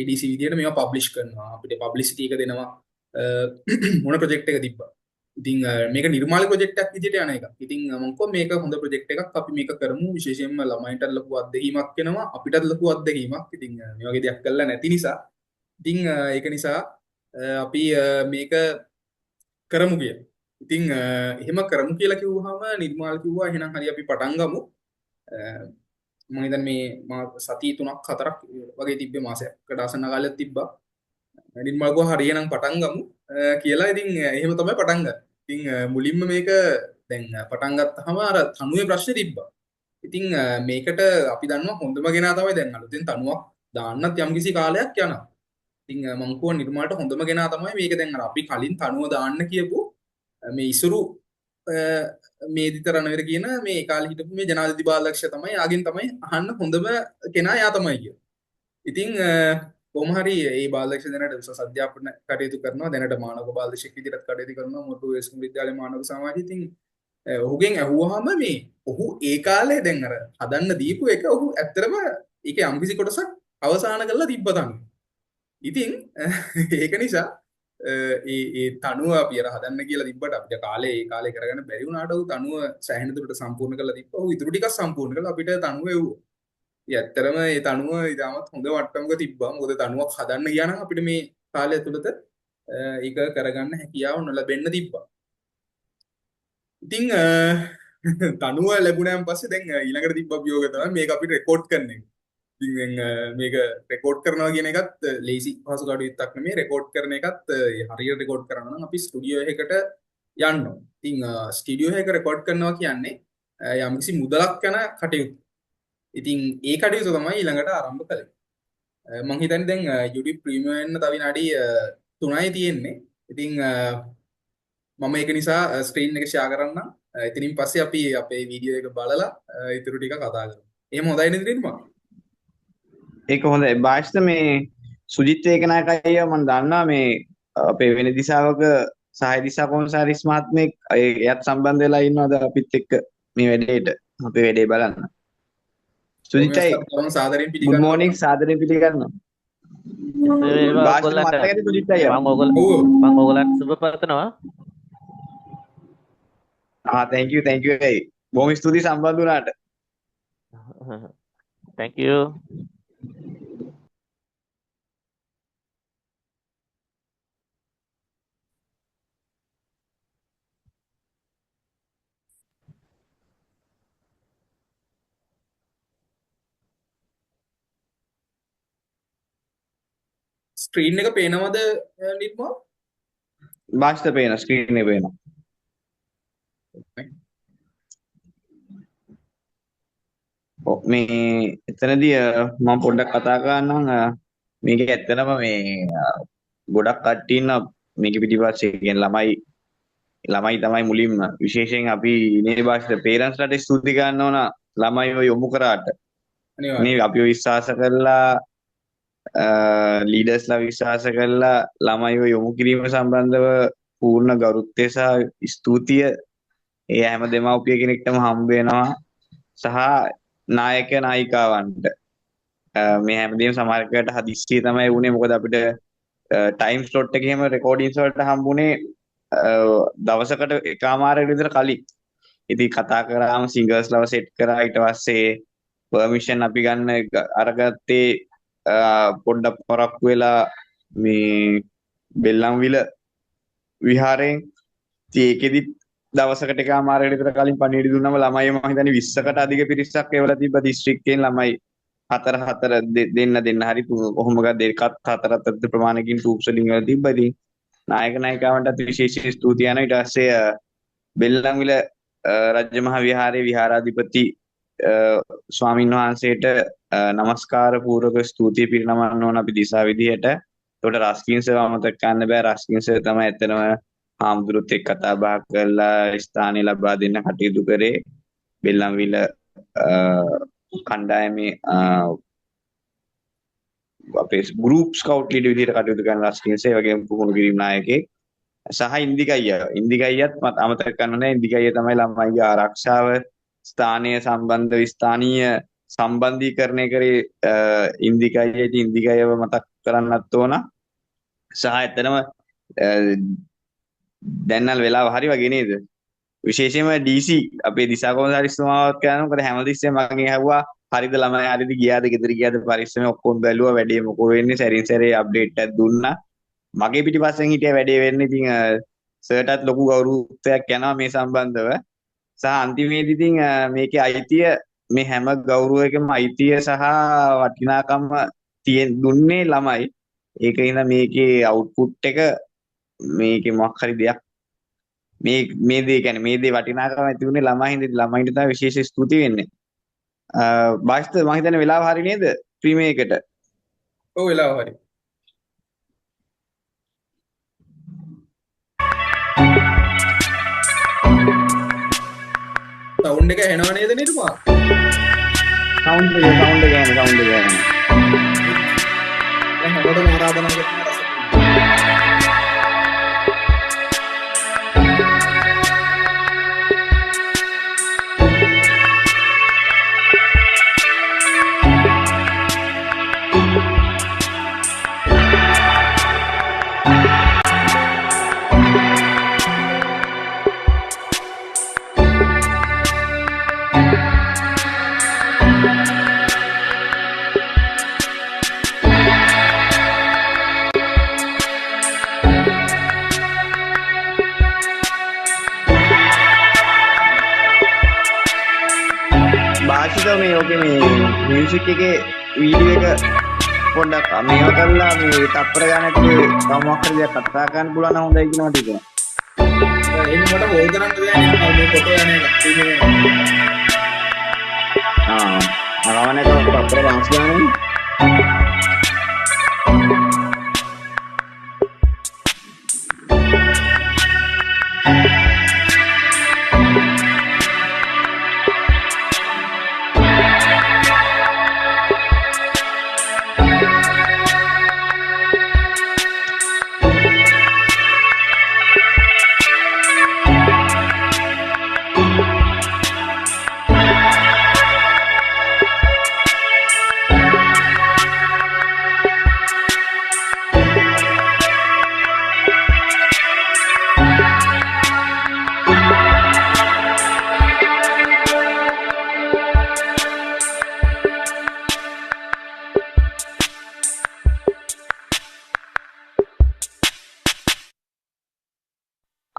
ADC විදියට මේවා පබ්ලිෂ් කරනවා. අපිට පබ්ලිසිටි එක දෙනවා මොන ප්‍රොජෙක්ට් එක තිබ්බා. ඉතින් මේක නිර්මාල ප්‍රොජෙක්ට් එකක් විදියට යන එකක්. ඉතින් මම කිව්වා මේක හොඳ ප්‍රොජෙක්ට් එකක් අපි මේක කරමු. විශේෂයෙන්ම ළමයින්ටත් ලොකු අත්දැකීමක් වෙනවා අපිටත් ලොකු අත්දැකීමක්. ඉතින් මේ වගේ දෙයක් කරලා නැති නිසා ඉතින් ඒක නිසා අපි මේක කරමු කියලා. ඉතින් එහෙම කරමු කියලා කිව්වහම නිර්මාල් කිව්වා එහෙනම් හරි අපි පටන් ගමු. මම හිතන්නේ මේ සති 3ක් 4ක් වගේ තිබ්බේ මාසයකට ආසන්න කාලයක් තිබ්බා. නිර්මාල් කිව්වා හරි එහෙනම් පටන් ගමු කියලා. ඉතින් එහෙම තමයි පටන් ගත්තේ. ඉතින් මුලින්ම මේක දැන් පටන් ගත්තාම අර තනුවේ ප්‍රශ්නේ තිබ්බා. ඉතින් මේකට අපි දන්නවා හොඳම කෙනා තමයි දැන් අලුතෙන් තනුවක් දාන්නත් යම්කිසි කාලයක් යනවා. ඉතින් මං කිව්වා නිර්මාල්ට හොඳම කෙනා තමයි මේක දැන් අර අපි කලින් තනුව දාන්න කියපු මේ ඉසුරු මේදිත රණවීර කියන මේ ඒ කාලේ හිටපු මේ ජනාධිපති බාලදක්ෂ තමයි යාගෙන් තමයි අහන්න හොඳම කෙනා යා තමයි කියලා. ඉතින් කොහොම හරි ඒ බාලදක්ෂ දැනට උසස් අධ්‍යාපන කටයුතු කරනවා. දැනට මානව බාලදක්ෂයෙක් විදිහටත් කටයුතු කරනවා මොරටුව වෙස්කුම් විද්‍යාලයේ මානව සමාජයේ. ඉතින් ඔහුගෙන් ඇහුවාම මේ ඔහු ඒ කාලේ දැන් අර හදන්න දීපු එක ඔහු ඇත්තටම ඒක යම්කිසි කොටසක් අවසන් කරලා තිබ්බ තනුව. ඉතින් ඒක නිසා ඒ ඒ තනුව අපි අර හදන්න කියලා තිබ්බට අපිට කාලේ ඒ කාලේ කරගන්න බැරි වුණාට ඔහු තනුව සෑහෙන දුරට සම්පූර්ණ කරලා තිබ්බා. ඔහු ඉතුරු ටිකක් සම්පූර්ණ කරලා අපිට තනුව එව්වා. ඉතින් ඇත්තටම ඒ තනුව ඉතාමත් හොඳ මට්ටමක තිබ්බා. මොකද තනුවක් හදන්න ගියා නම් අපිට මේ කාලය ඇතුළත ඒක කරගන්න හැකියාව නොලැබෙන්න තිබ්බා. ඉතින් තනුව ලැබුණාන් පස්සේ දැන් ඊළඟට තිබ්බ අභියෝගය තමයි මේක අපිට රෙකෝඩ් කරන එක. ඉතින් දැන් මේක රෙකෝඩ් කරනවා කියන එකත් ලේසි පහසු කටයුත්තක් නෙමෙයි. රෙකෝඩ් කරන එකත් හරියට රෙකෝඩ් කරන්න නම් අපි ස්ටුඩියෝ එකකට යන්න ඕන. ඉතින් ස්ටුඩියෝ එකක රෙකෝඩ් කරනවා කියන්නේ යම්කිසි මුදලක් යන කටයුත්ත. ඉතින් ඒ කටයුතු තමයි ඊළඟට ආරම්භ කළේ. මං හිතන්නේ දැන් YouTube Premium වෙන්න තව විනාඩි 3යි තියෙන්නේ. ඉතින් මම ඒක නිසා ස්ක්‍රීන් එක ෂෙයා කරන්නම්. ඉතින් පස්සේ අපි අපේ වීඩියෝ එක බලලා ඉතුරු ටික කතා කරමු. එහෙම හොඳයි නේද නිර්මා? ඒක හොඳයි. භාෂිත මේ සුජිත් ඒකනායක අයියා මම දන්නවා මේ අපේ වෙන දිසාවක සහාය දිසා කොමසාරිස් මහත්මයෙක් එයත් සම්බන්ධ වෙලා ඉන්නවද අපිත් එක්ක මේ වැඩේට අපේ වැඩේ බලන්න. සුජිත් අයියා සාදරයෙන් ගුඩ් පිළිගන්නවා. මෝර්නිං සාදරයෙන් පිළිගන්නවා. වේවා භාෂිත ඔයගොල්ලන්ට. මතකද සුජිත් අයියා? ඔව්. මං ඔයගොල්ලන්ට සුබ පතනවා. ආ thank you thank you අයියා. බොහොම ස්තුතියි සම්බන්ධ වුණාට. Thank you. Screen එක පේනවද නිර්මා? භාෂිත පේනවා ස්ක්‍රීන් එක පේනවා. ඔව් මේ එතනදී මම පොඩ්ඩක් කතා කරන්නම්. මේක ඇත්තටම මේ ගොඩක් කට්ටිය ඉන්නවා මේක පිටිපස්සේ. කියන්නේ ළමයි තමයි මුලින්ම විශේෂයෙන් අපි නේ භාෂිත පේරන්ට්ස්ලාට ස්තුති කරන්න ඕන ළමයිව යොමු කරාට. අනිවාර්යයෙන්. නේ අපිව විශ්වාස කරලා ලීඩර්ස්ලා විශ්වාස කරලා ළමයිව යොමු කිරීම සම්බන්ධව පූර්ණ ගරුත්වය සහ ස්තුතිය ඒ හැම දෙමව්පිය කෙනෙක්ටම හම්බ වෙනවා සහ නායක නායිකාවන්ට. මේ හැමදේම සමහර වෙලාවට හදිස්සියේ තමයි වුණේ. මොකද අපිට ටයිම් ස්ලොට් එක එහෙම රෙකෝඩින්ග්ස් වලට හම්බුනේ දවසකට එකමාරකට විතර කලින්. ඉතින් කතා කරාම සිංගර්ස් ලව සෙට් කරා. ඊට පස්සේ පර්මිෂන් අපි ගන්න අරගත්තේ පොඩ්ඩක් පරක්කු වෙලා මේ බෙල්ලම්විල විහාරයෙන්. ඉතින් ඒකෙදිත් දවසකට එකමාරකට විතර කලින් පණිවිඩ දුන්නම ළමයි මම හිතන්නේ 20කට අධික පිරිසක් එවලා තිබ්බ දිස්ත්‍රික්කයෙන් ළමයි හතර හතර දෙන්න දෙන්න හරි කොහොම ගත් දෙකත් හතරත් අතර ප්‍රමාණයකින් ට්‍රූප්ස් වලින් එවලා තිබ්බා. ඉතින් නායක නායිකාවන්ටත් විශේෂ ස්තුතියි යනවා. ඊට පස්සේ බෙල්ලම්විල රජමහා විහාරයේ විහාරාධිපති ස්වාමින් වහන්සේට නමස්කාර පූර්වක ස්තුතිය පිරිනමන්න ඕන අපි දිසා විදිහට. ඒකට රස්කින් සර් අමතක කරන්න බෑ. රස්කින් සර් තමයි ඇත්තටම හාමුදුරුවොත් එක්ක කතා බහ කරලා ස්ථානය ලබා දෙන්න කටයුතු කරේ බෙල්ලන්විල කණ්ඩායමේ අපේ ගෲප් ස්කවුට් ලීඩර් විදිහට කටයුතු කරන රස්කින්ස්, ඒ වගේම පුහුණු කිරීම නායකයෙක් සහ ඉන්දික අයියා. ඉන්දික අයියත් මත අමතක කරන්න නෑ. ඉන්දික අයියා තමයි ළමයිගේ ආරක්ෂාව ස්ථානීය සම්බන්ධ ස්ථානීය සම්බන්ධීකරණය කරේ ඉන්දික අයියා. ඉතින් ඉන්දික අයියාව මතක් කරන්නත් ඕන. සහ ඇත්තටම දැන් නම් වෙලාව හරි වගේ නේද? විශේෂයෙන්ම DC අපේ දිසා කොමසාරිස්තුමාවත් කරනවා. මොකද හැමතිස්සෙම මගෙන් ඇහුවා හරිද ළමයි, හරිද ගියාද ගෙදර ගියාද පරිස්සමෙන් ඔක්කොම බැලුවා වැඩේ මොකෝ වෙන්නේ, සැරින් සැරේ අප්ඩේට් එකක් දුන්නා. මගේ පිටිපස්සෙන් හිටියා වැඩේ වෙන්නේ. ඉතින් සර්ටත් ලොකු ගෞරවයක් යනවා මේ සම්බන්ධව. සහ අන්තිමේදී ඉතින් මේකේ අයිතිය, මේ හැම ගෞරවයකම අයිතිය සහ වටිනාකම දුන්නේ ළමයි. ඒක හින්දා මේකේ අවුට්පුට් එක මේකේ මොකක් හරි දෙයක් මේ මේ දේ කියන්නේ මේ දේ වටිනාකම ඇති වුණේ ළමයි හින්දා. ඉතින් ළමයින්ට තමයි විශේෂ ස්තුති වෙන්නේ. බාෂ්ත මං හිතන්නේ වෙලාව හරි නේද ප්‍රීමියර් එකට? ඔව් වෙලාව හරි. සවුන්ඩ් එක ඇහෙනව නේද නිර්මා? සවුන්ඩ් එක සවුන්ඩ් එක ඇහෙන සවුන්ඩ් එක ඇහෙන. දැන් හැමෝටම ආරාධනා කරනවා රස. භාෂිත මේ ඔකේ මේ මියුසික් එකේ වීඩියෝ එක පොඩ්ඩක් මේව කරලා මේ තප්පර ගානක් තව මොකක් හරි දෙයක් කතා කරන්න පුළුවන් නම් හොඳයි කියලා මට හිතෙනවා. ඒක මට බෝල් කරන්න බෑ නිර්මල්, මේ ෆොටෝ යන එක. ආ අරවන එක තප්පර 50 ගානේ.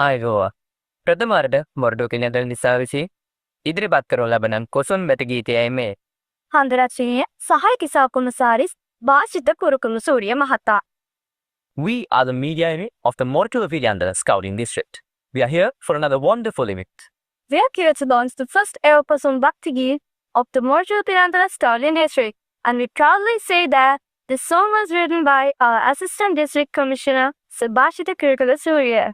ආයුබෝවන්. ප්‍රථම වරට මොරටුව පිළියන්දල දිසාව විසින් ඉදිරිපත් කරනු ලබන කොසොන් බැති ගීතයයි මේ. හන්දරච්චිනිය සහායක දිසා කොමසාරිස් භාෂිත කුරුකුණුසූරිය මහතා. We are the media unit of the Moratuwa Piliyandala Scouting District. We are here for another wonderful event. We are here to launch the first ever Poson Bhakti Geet of the Moratuwa Piliyandala Scouting District, and we proudly say that the song was written by our Assistant District Commissioner, Sir Bhashitha Kurukulasuriya.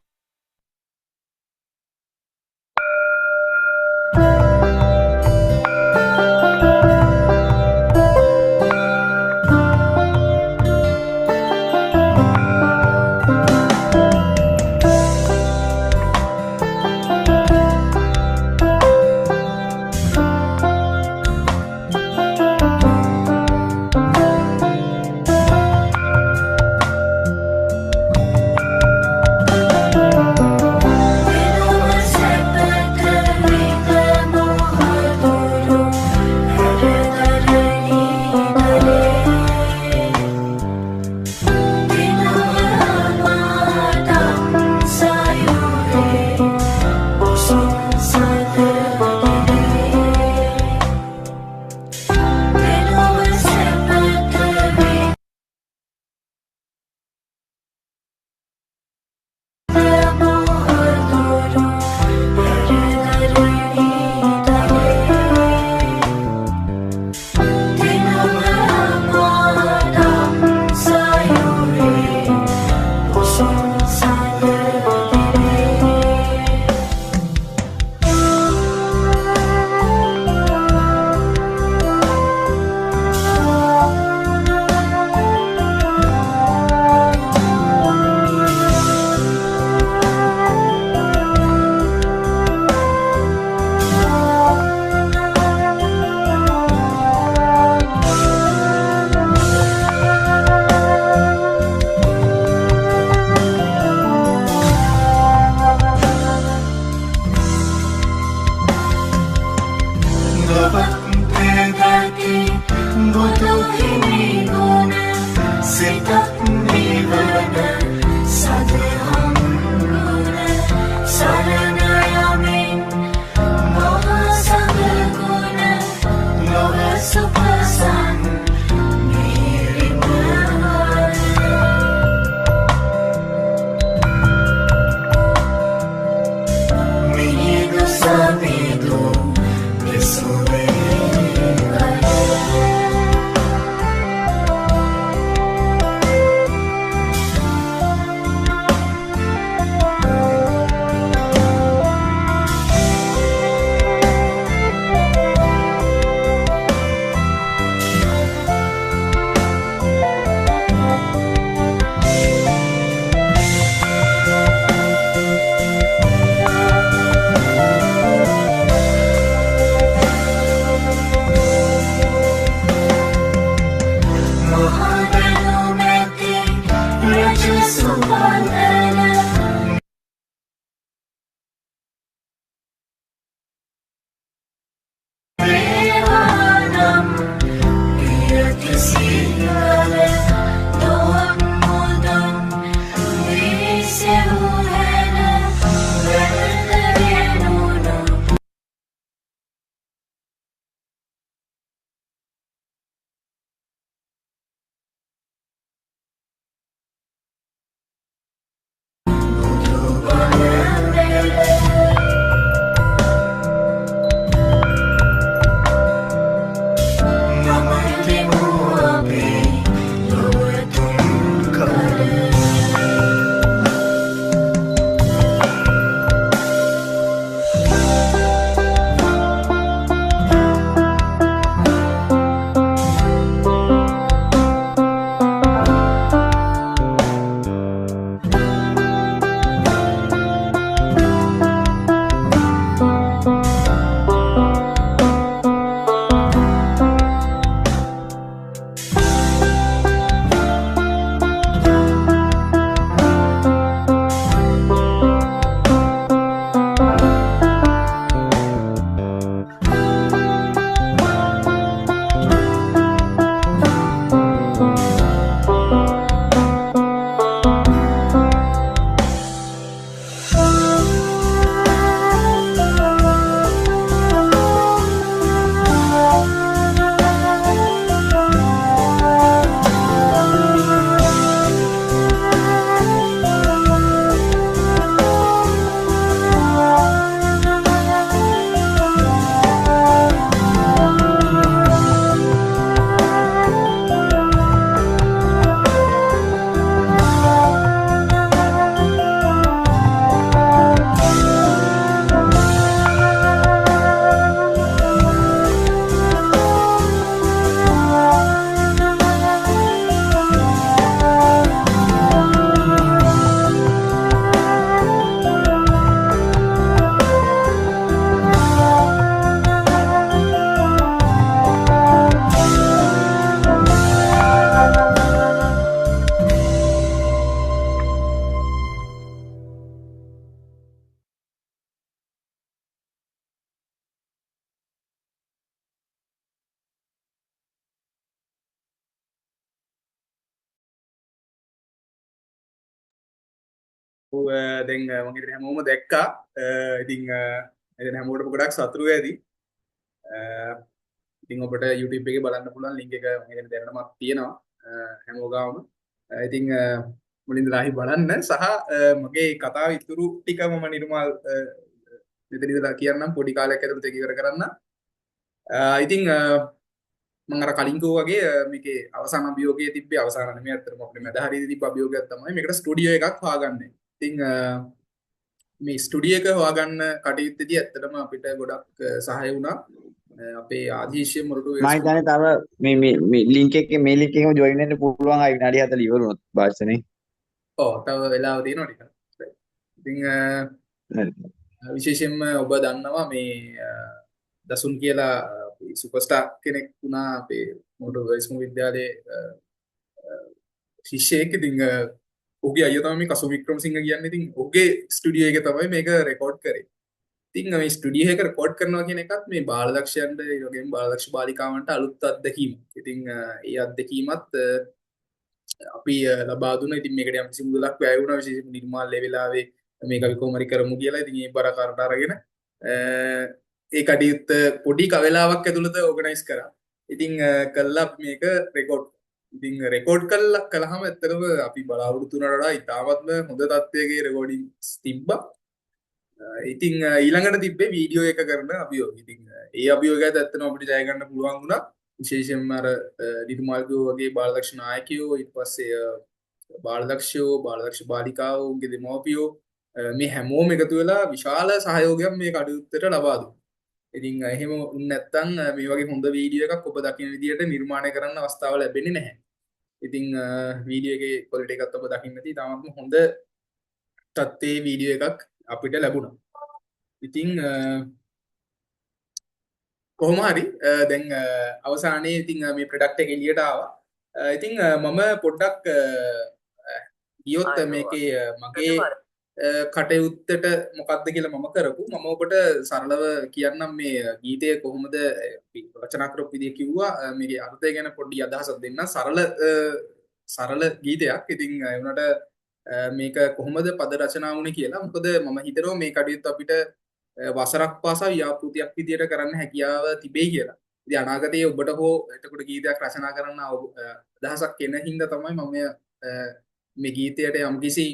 ඔව්, දැන් මං හිතන්නේ හැමෝම දැක්කා. ඉතින් එතන හැමෝටම ගොඩක් සතුටු ඇති. ඉතින් ඔබට YouTube එකේ බලන්න පුළුවන් ලින්ක් එක මං හිතන්නේ දැනටමත් තියෙනවා හැමෝ ගාවම. ඉතින් මුලින්ද ලාහි බලන්න සහ මගේ කතාව ඉතුරු ටික මම නිර්මාල් මෙතන ඉඳලා කියන්නම්, පොඩි කාලයක් ඇතුළත ඒක ඉවර කරන්න. ඉතින් මම අර කලින් කිව්වා වගේ මේකේ අවසාන අභියෝගයේ තිබ්බේ අවසාන නෙමෙයි, ඇත්තටම අපිට මැද හරියදී තිබ්බ අභියෝගයක් තමයි මේකට ස්ටුඩියෝ එකක් හොයාගන්නේ. ඉතින් මේ ස්ටුඩියෝ එක හොයාගන්න කටයුත්තේදී ඇත්තටම අපිට ගොඩක් සහාය වුණා අපේ ආදීශය මොරටු මම හිතන්නේ තව මේ මේ මේ ලින්ක් එකේ මේ ලින්ක් එකේම ජොයින් වෙන්න පුළුවන් ආයි විනාඩි 40 ඉවර වුණොත් භාෂණේ. ඔව්, තව වෙලාව තියෙනවා ටිකක්. ඉතින් විශේෂයෙන්ම ඔබ දන්නවා මේ දසුන් කියලා අපේ සුපර්ස්ටාර් කෙනෙක් වුණා අපේ මොරටු විශ්ව විද්‍යාලයේ ශිෂ්‍යයෙක්. ඉතින් ඔහුගේ අයියා තමයි මේ කසු වික්‍රමසිංහ කියන්නේ. ඉතින් ඔහුගේ ස්ටුඩියෝ එකේ තමයි මේක රෙකෝඩ් කරේ. ඉතින් මේ ස්ටුඩියෝ එක රෙකෝඩ් කරනවා කියන එකත් මේ බාලදක්ෂයන්ට ඒ වගේම බාලදක්ෂ බාලිකාවන්ට අලුත් අත්දැකීමක්. ඉතින් ඒ අත්දැකීමත් අපි ලබා දුන්නා. ඉතින් මේකට යම්කිසි මුදලක් වැය වුණා, විශේෂයෙන්ම නිර්මාල් ඒ වෙලාවේ මේක අපි කොහොම හරි කරමු කියලා. ඉතින් ඒ බර කරට අරගෙන ඒ කටයුත්ත පොඩි කවලාවක් ඇතුළත ඕගනයිස් කරා. ඉතින් කළා අපි මේක රෙකෝඩ්. ඉතින් රෙකෝඩ් කළාම ඇත්තටම අපි බලාපොරොත්තු වුණාට වඩා ඉතාමත්ම හොඳ තත්ත්වයක රෙකෝඩින්ග්ස් තිබ්බා. ඉතින් ඊළඟට තිබ්බේ වීඩියෝ එක කරන අභියෝග. ඉතින් ඒ අභියෝගයත් ඇත්තටම අපිට ජය ගන්න පුළුවන් වුණා. විශේෂයෙන්ම අර නිර්මාල් කිව්වා වගේ බාලදක්ෂ නායකයෝ, ඊට පස්සේ බාලදක්ෂයෝ, බාලදක්ෂ බාලිකාවෝ, උන්ගේ දෙමව්පියෝ මේ හැමෝම එකතු වෙලා විශාල සහයෝගයක් මේ කටයුත්තට ලබා දුන්නා. ඉතින් එහෙම වුණ නැත්නම් මේ වගේ හොඳ වීඩියෝ එකක් ඔබ දකින විදියට නිර්මාණය කරන්න අවස්ථාව ලැබෙන්නේ නැහැ. ඉතින් වීඩියෝ එකේ ක්වොලිටි එකත් ඔබ දකින්න ඇති. ඉතාමත්ම හොඳ තත්ත්වයේ වීඩියෝ එකක් අපිට ලැබුණා. ඉතින් කොහොම හරි දැන් අවසානයේ ඉතින් මේ ප්‍රොඩක්ට් එක එළියට ආවා. ඉතින් මම පොඩ්ඩක් ගියොත් මේකේ මගේ කටයුත්තට මොකක්ද කියලා මම කරපු මම ඔබට සරලව කියන්නම් මේ ගීතය කොහොමද අපි රචනා කරපු විදිය කිව්වා. මේකේ අර්ථය ගැන පොඩි අදහසක් දෙන්න. සරල සරල ගීතයක්. ඉතින් ඒ වුණාට මේක කොහොමද පද රචනා වුනේ කියලා. මොකද මම හිතනවා මේ කටයුත්ත අපිට වසරක් පාසා ව්‍යාපෘතියක් විදියට කරන්න හැකියාව තිබේ කියලා. ඉතින් අනාගතයේ ඔබට හෝ එතකොට ගීතයක් රචනා කරන්න අදහසක් එන හින්දා තමයි මම මේ ගීතයට යම්කිසි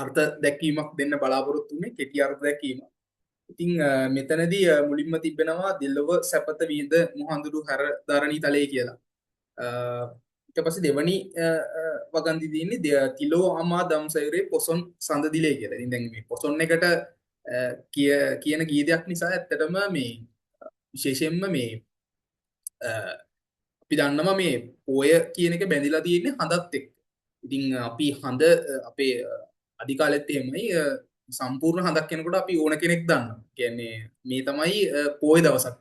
අර්ථ දැක්වීමක් දෙන්න බලාපොරොත්තු වෙන්නේ, කෙටි අර්ථ දැක්වීමක්. ඉතින් මෙතනදී මුලින්ම තිබෙනවා දෙලොව සැපත විඳ මුහඳුරු හැර ධරණී තලයේ කියලා. ඊට පස්සේ දෙවනි වගන්ති තියෙන්නේ තිලෝ අමා දම්සයුරේ පොසොන් සඳ දිලේ කියලා. ඉතින් දැන් මේ පොසොන් එකට කියන ගීතයක් නිසා ඇත්තටම මේ විශේෂයෙන්ම මේ අපි දන්නවා මේ පෝය කියන එක බැඳිලා තියෙන්නේ හඳත් එක්ක. ඉතින් අපි හඳ අපේ අදි කාලෙත් එහෙමයි සම්පූර්ණ හඳක් වෙනකොට අපි ඕන කෙනෙක් දන්නවා. කියන්නේ මේ තමයි පෝය දවසක්.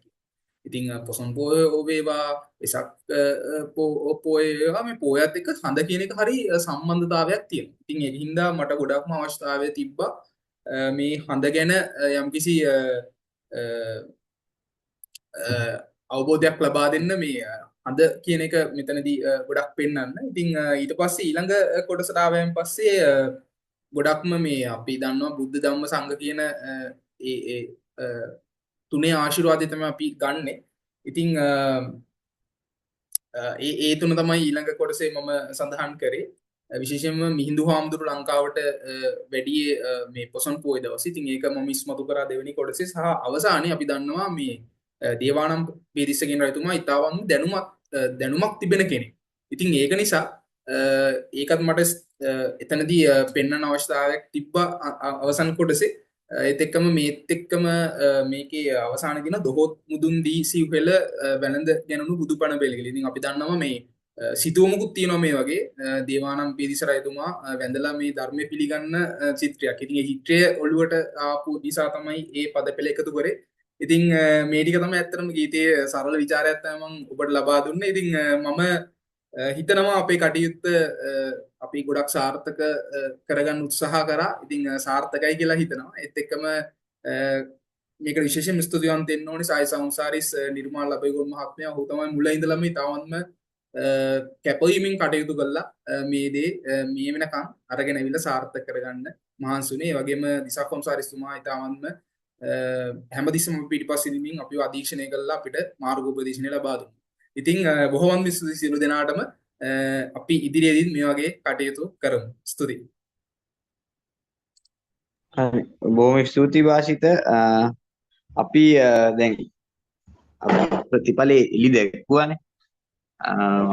ඉතින් පොසොන් පෝය වේවා, වෙසක් පෝය වේවා, මේ පෝයත් එක්ක හඳ කියන එක හරි සම්බන්ධතාවයක් තියෙනවා. ඉතින් ඒක හින්දා මට ගොඩක්ම අවශ්‍යතාවය තිබ්බා මේ හඳ ගැන යම්කිසි අවබෝධයක් ලබා දෙන්න මේ හඳ කියන එක මෙතනදී ගොඩක් පෙන්වන්න. ඉතින් ඊට පස්සේ ඊළඟ කොටසට ආවයන් පස්සේ ගොඩක්ම මේ අපි දන්නවා බුද්ධ ධම්ම සංඝ කියන ඒ ඒ තුනේ ආශිර්වාදය තමයි අපි ගන්නෙ. ඉතින් ඒ ඒ තුන තමයි ඊළඟ කොටසේ මම සඳහන් කරේ. විශේෂයෙන්ම මිහිඳු හාමුදුරු ලංකාවට වැඩි මේ පොසොන් පොය දවසේ. ඉතින් ඒක මම ඉස්මතු කරා දෙවෙනි කොටසේ. සහ අවසානයේ අපි දන්නවා මේ දේවානම් පේතිස්ස කියන රජතුමා ඉතාවන්ම දැනුමක් තිබෙන කෙනෙක්. ඉතින් ඒක නිසා ඒකත් මට එතනදී පෙන්වන්න අවශ්‍යතාවයක් තිබ්බා අවසන් කොටසේ. ඒත් එක්කම මේත් එක්කම මේකේ අවසාන දින දොහොත් මුදුන් දී සිව්හෙල වැළඳ ගැනුණු බුදුපණ පෙළ කියලා. ඉතින් අපි දන්නවා මේ සිතුවමකුත් තියෙනවා මේ වගේ දේවානම් පේතිස්ස රජතුමා වැඳලා මේ ධර්මය පිළිගන්න චිත්‍රයක්. ඉතින් ඒ චිත්‍රය ඔළුවට ආපු නිසා තමයි ඒ පද පෙළ එකතු කරේ. ඉතින් මේ ටික තමයි ඇත්තටම ගීතයේ සරල විචාරයක් තමයි මම ඔබට ලබා දුන්නේ. ඉතින් මම හිතනවා අපේ කටයුත්ත අපි ගොඩක් සාර්ථක කරගන්න උත්සාහ කරා. ඉතින් සාර්ථකයි කියලා හිතනවා. ඒත් එක්කම මේකට විශේෂයෙන්ම ස්තුතිවන්ත වෙන්න ඕනේ සායි සංසාරිස් නිර්මාල් අබේගොන් මහත්මයා. ඔහු තමයි මුල ඉඳලම ඉතාමත්ම කැපවීමෙන් කටයුතු කළා මේ දේ මේ වෙනකන් අරගෙන ඇවිල්ලා සාර්ථක කරගන්න මහන්සි වුණේ. ඒ වගේම දිසා කොම්සාරිස්තුමා ඉතාමත්ම හැමතිස්සෙම අපි පිටිපස්ස ඉඳමින් අපිව අධීක්ෂණය කළා, අපිට මාර්ගෝපදේශනය ලබා දුන්නා. ඉතින් බොහොමත්ම ස්තුතියි සියලු දෙනාටම. අපි ඉදිරියේදීත් මේ වගේ කටයුතු කරමු. ස්තුතියි. හරි, බොහොම ස්තුතියි වාසිත. අපි දැන් ප්‍රතිඵලේ එලි දැක්ුවානේ.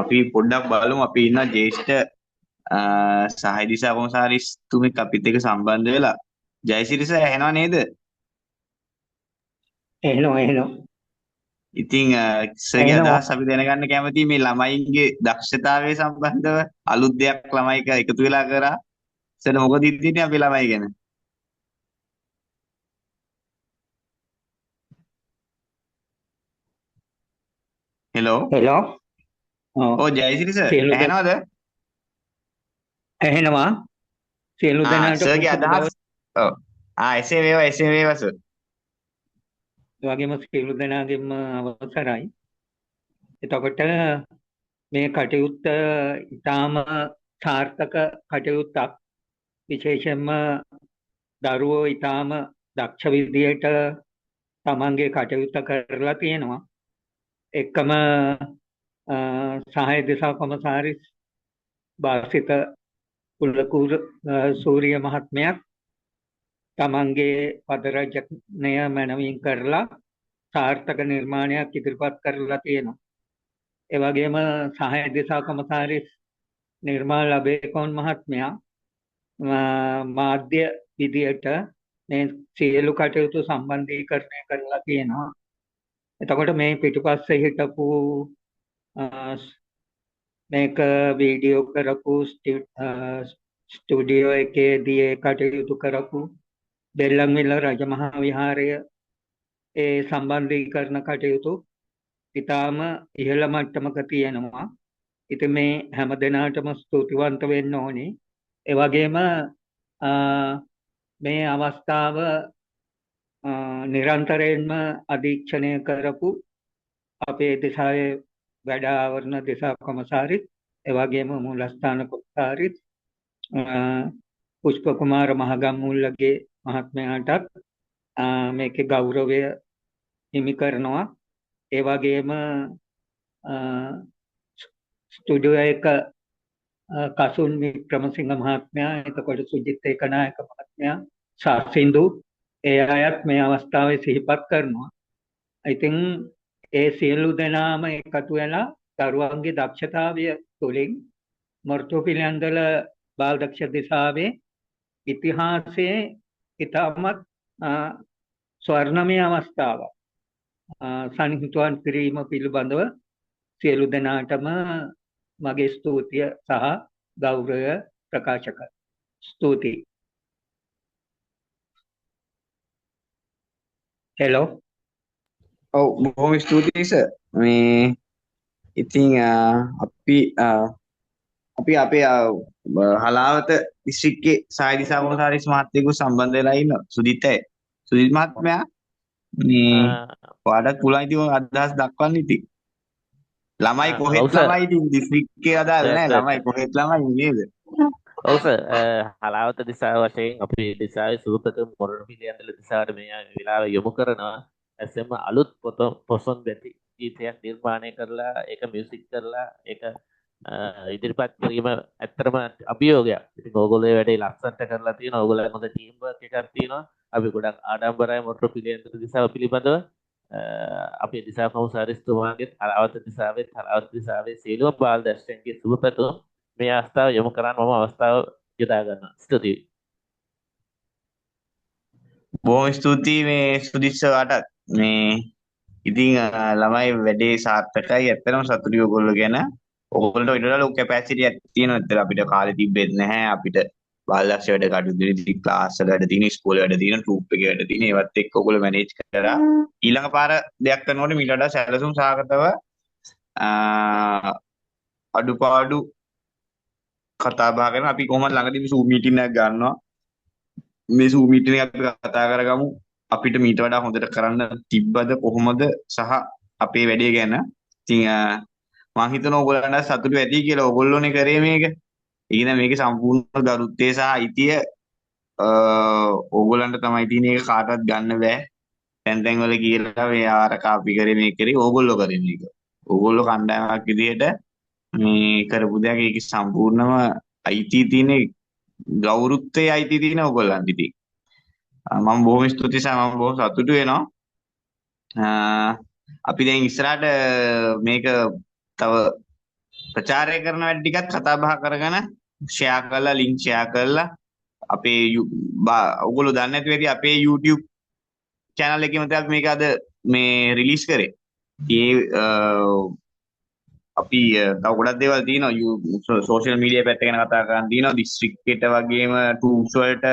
අපි පොඩ්ඩක් බලමු. අපි ඉන්න ජ්‍යෙෂ්ඨ සහාය දිසා කොමසාරිස් තුමෙක් අපිත් එක්ක සම්බන්ධ වෙලා. ජයසිරි සර් ඇහෙනව නේද? ඇහෙනවා ඇහෙනවා. ඉතින් සර්ගේ අදහස් අපි දැනගන්න කැමතියි මේ ළමයින්ගේ දක්ෂතාවය සම්බන්ධව. අලුත් දෙයක් ළමයි එකතු වෙලා කරා. සර් මොකද හිතන්නේ අපේ ළමයි ගැන? හෙලෝ. හෙලෝ. ඔව් ජයසිරි සර් ඇහෙනවද? ඇහෙනවා. සියලු දෙනාට සර්ගේ අදහස්. ඔව්. ආ එසේ වේවා එසේ වේවා සර්. ඒ වගේම සියලු දෙනාගේම අවසරයි. එතකොට මේ කටයුත්ත ඉතාම සාර්ථක කටයුත්තක්. විශේෂයෙන්ම දරුවෝ ඉතාම දක්ෂ විදියට තමන්ගේ කටයුත්ත කරලා තියෙනවා. එක්කම සහාය දිසා කොමසාරිස් වාසිත කුලකූර සූරිය මහත්මයාත් තමන්ගේ පද රචනය මැනවින් කරලා සාර්ථක නිර්මාණයක් ඉදිරිපත් කරලා තියෙනවා. ඒ වගේම සහාය දිසා කොමසාරිස් නිර්මාල් අබේකෝන් මහත්මයා මාධ්‍ය විදියට මේ සියලු කටයුතු සම්බන්ධීකරණය කරලා තියෙනවා. එතකොට මේ පිටුපස්සේ හිටපු මේක වීඩියෝ කරපු ස්ටුඩියෝ එකේදී ඒ කටයුතු කරපු බෙල්ලන්විල රජමහා විහාරය ඒ සම්බන්ධීකරණ කටයුතු ඉතාම ඉහළ මට්ටමක තියෙනවා. ඉතින් මේ හැම දෙනාටම ස්තුතිවන්ත වෙන්න ඕනේ. ඒ වගේම මේ අවස්ථාව නිරන්තරයෙන්ම අධීක්ෂණය කරපු අපේ දිසාවේ වැඩ ආවරණ දිසා කොමසාරිස්, ඒ වගේම මූලස්ථාන කොමසාරිස් පුෂ්ප කුමාර මහගම්මුල්ලගේ මහත්මයාටත් මේකේ ගෞරවය හිමි කරනවා. ඒ වගේම ස්ටුඩියෝ එක කසුන් වික්‍රමසිංහ මහත්මයා, එතකොට සුජිත් ඒකනායක මහත්මයා, සාසින්දු ඒ අයත් මේ අවස්ථාවේ සිහිපත් කරනවා. ඉතින් ඒ සියලු දෙනාම එකතු වෙලා දරුවන්ගේ දක්ෂතාවය තුළින් මොරටුව පිළියන්දල බාලදක්ෂ දිසාවේ ඉතිහාසයේ ඉතාමත් ස්වර්ණමය අවස්ථාවක් සනිහිතුවන් කිරීම පිළිබඳව සියලු දෙනාටම මගේ ස්තුතිය සහ ගෞරවය ප්‍රකාශ කරනවා. ස්තුතියි. හෙලෝ. ඔව්, බොහොම ස්තුතියි සර්. මේ ඉතින් අපි අපි අපේ හලාවත දිස්ත්‍රික්කයේ සාය දිසා කොමසාරිස් මහත්තයෙකු සම්බන්ධ වෙලා ඉන්නවා. සුදිත් අය. සුදිත් මහත්මයා, මේ ඔයාලට පුළුවන් ඉතින් අදහස් දක්වන්න ඉතින්. ළමයි කොහෙත් ළමයි ඉතින් දිස්ත්‍රික්කයේ අදාළ නෑ, ළමයි කොහෙත් ළමයි නේද? ඔව් සර්, හලාවත දිසාව වශයෙන් අපි දිසාවේ සුවපැතුම් මොරටු පිළියන්දල දිසාවට මේ වෙලාව යොමු කරනවා. ඇසෙම අලුත් පොසොන් බැති ගීතයක් නිර්මාණය කරලා ඒක මියුසික් කරලා ඒක ඉදිරිපත් කිරීම ඇත්තටම අභියෝගයක්. ඉතින් ඕගොල්ලෝ ඒ වැඩේ ලස්සනට කරලා තියෙනවා. ඕගොල්ලෝ හොඳ ටීම් වර්ක් එකක් තියෙනවා. අපි ගොඩක් ආඩම්බරයි මොරටු පිළියන්දල දිසාව පිළිබඳව. අපේ දිසා කොමසාරිස්තුමාගෙත් හලාවත දිසාවෙත් හලාවත දිසාවේ සියලුම බාලදර්ශකයන්ගේ සුබ පැතුම් මේ අවස්ථාව යොමු කරන්න මම අවස්ථාව යොදා ගන්නවා. ස්තුතියි. බොහොම ස්තුතියි මේ සුදිත් සර්ටත්. මේ ඉතින් ළමයි වැඩේ සාර්ථකයි. ඇත්තටම සතුටුයි ඔයගොල්ලෝ ගැන. ඔයගොල්ලන්ට ඊට වඩා ලොකු කැපැසිටි එකක් තියෙනවා. ඇත්තට අපිට කාලේ තිබ්බෙත් නැහැ. අපිට බාලදක්ෂ වැඩ කටයුතු ඉතින් ක්ලාස් වල වැඩ තියෙන, ඉස්කෝලේ වැඩ තියෙන, ට්‍රූප් එකේ වැඩ තියෙන, ඒවත් එක්ක ඔයගොල්ලෝ මැනේජ් කරා. ඊළඟ පාර දෙයක් කරනකොට මීට වඩා සැලසුම් සහගතව අඩුපාඩු කතා බහ කරන අපි කොහොමද ළඟදීම Zoom meeting එකක් ගන්නවා. මේ Zoom meeting එක අපි කතා කරගමු. අපිට මීට වඩා හොඳට කරන්න තිබ්බද කොහොමද සහ අපේ වැඩේ ගැන. ඉතින් මං හිතනවා ඔයගොල්ලන්ට සතුටු ඇති කියලා. ඔයගොල්ලෝනේ කරේ මේක. ඒ කියන්නේ මේකේ සම්පූර්ණ ගරුත්වය සහ අයිතිය ඕගොල්ලන්ට තමයි තියෙන්නේ. ඒක කාටවත් ගන්න බෑ. තැන් තැන් වල කියලා මේ ආරක අපි කරේ මේ කරේ, ඕගොල්ලෝ කරේ මේක. ඕගොල්ලෝ කණ්ඩායමක් විදිහට මේ කරපු දෙයක්. ඒකේ සම්පූර්ණම අයිතිය තියෙන්නේ, ගෞරවත්වයේ අයිතිය තියෙන ඕගොල්ලන්ට ඉතින්. මම බොහොම ස්තුතියි සහ මම බොහොම සතුටු වෙනවා. අපි දැන් ඉස්සරහට මේක තව ප්‍රචාරය කරන වැඩ ටිකත් කතා බහ කරගෙන ෂෙයා කරලා ලින්ක් ෂෙයා කරලා අපේ ඔයගොල්ලෝ දන්නේ නැතුව ඇති අපේ YouTube channel එකේම තමයි මේක අද මේ රිලීස් කරේ. ඒ අපි තව ගොඩක් දේවල් තියෙනවා. සෝෂල් මීඩියා පැත්ත ගැන කතා කරන්න තියෙනවා. දිස්ත්‍රික්කයට වගේම ටූල්ස් වලට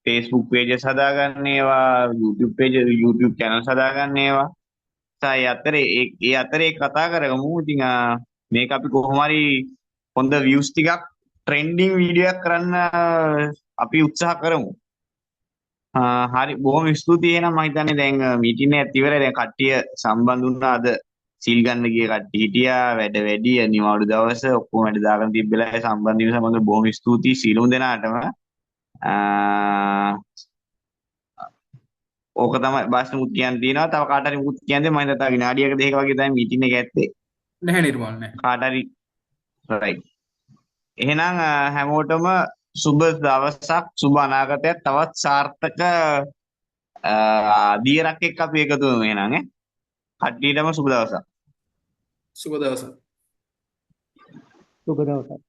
Facebook pages හදාගන්න ඒවා, YouTube pages, YouTube channels හදාගන්න ඒවා. ඒ අතරේ ඒ අතරේ කතා කරගමු. ඉතින් මේක අපි කොහොම හරි හොඳ views ටිකක් ට්‍රෙන්ඩින් වීඩියෝ එකක් කරන්න අපි උත්සාහ කරමු. හරි, බොහොම ස්තුතියි. එහෙනම් මම හිතන්නේ දැන් මීටින් එකත් ඉවරයි. දැන් කට්ටිය සම්බන්ධ වුණා. අද සිල් ගන්න ගිය කට්ටිය හිටියා. වැඩ වැඩි, නිවාඩු දවස ඔක්කොම වැඩ දාගෙන තිබ්බ වෙලාවේ සම්බන්ධ වීම සම්බන්ධව බොහොම ස්තුතියි සියලුම දෙනාටම. ඕක තමයි බාස් මුත් කියන්න තියෙනවා. තව කාට හරි මුත් කියන්න මම හිතා තව විනාඩියක දෙකක වගේ තමයි මීටින් එක ඇත්තේ. නැහැ නිර්මල්, නැහැ. කාට හරි රයිට්. එහෙනම් හැමෝටම සුබ දවසක්, සුබ අනාගතයක්, තවත් සාර්ථක දියරක් එක්ක අපි එකතු වෙමු එහෙනම් ඈ. කට්ටියටම සුබ දවසක්. සුබ දවසක්. සුබ දවසක්.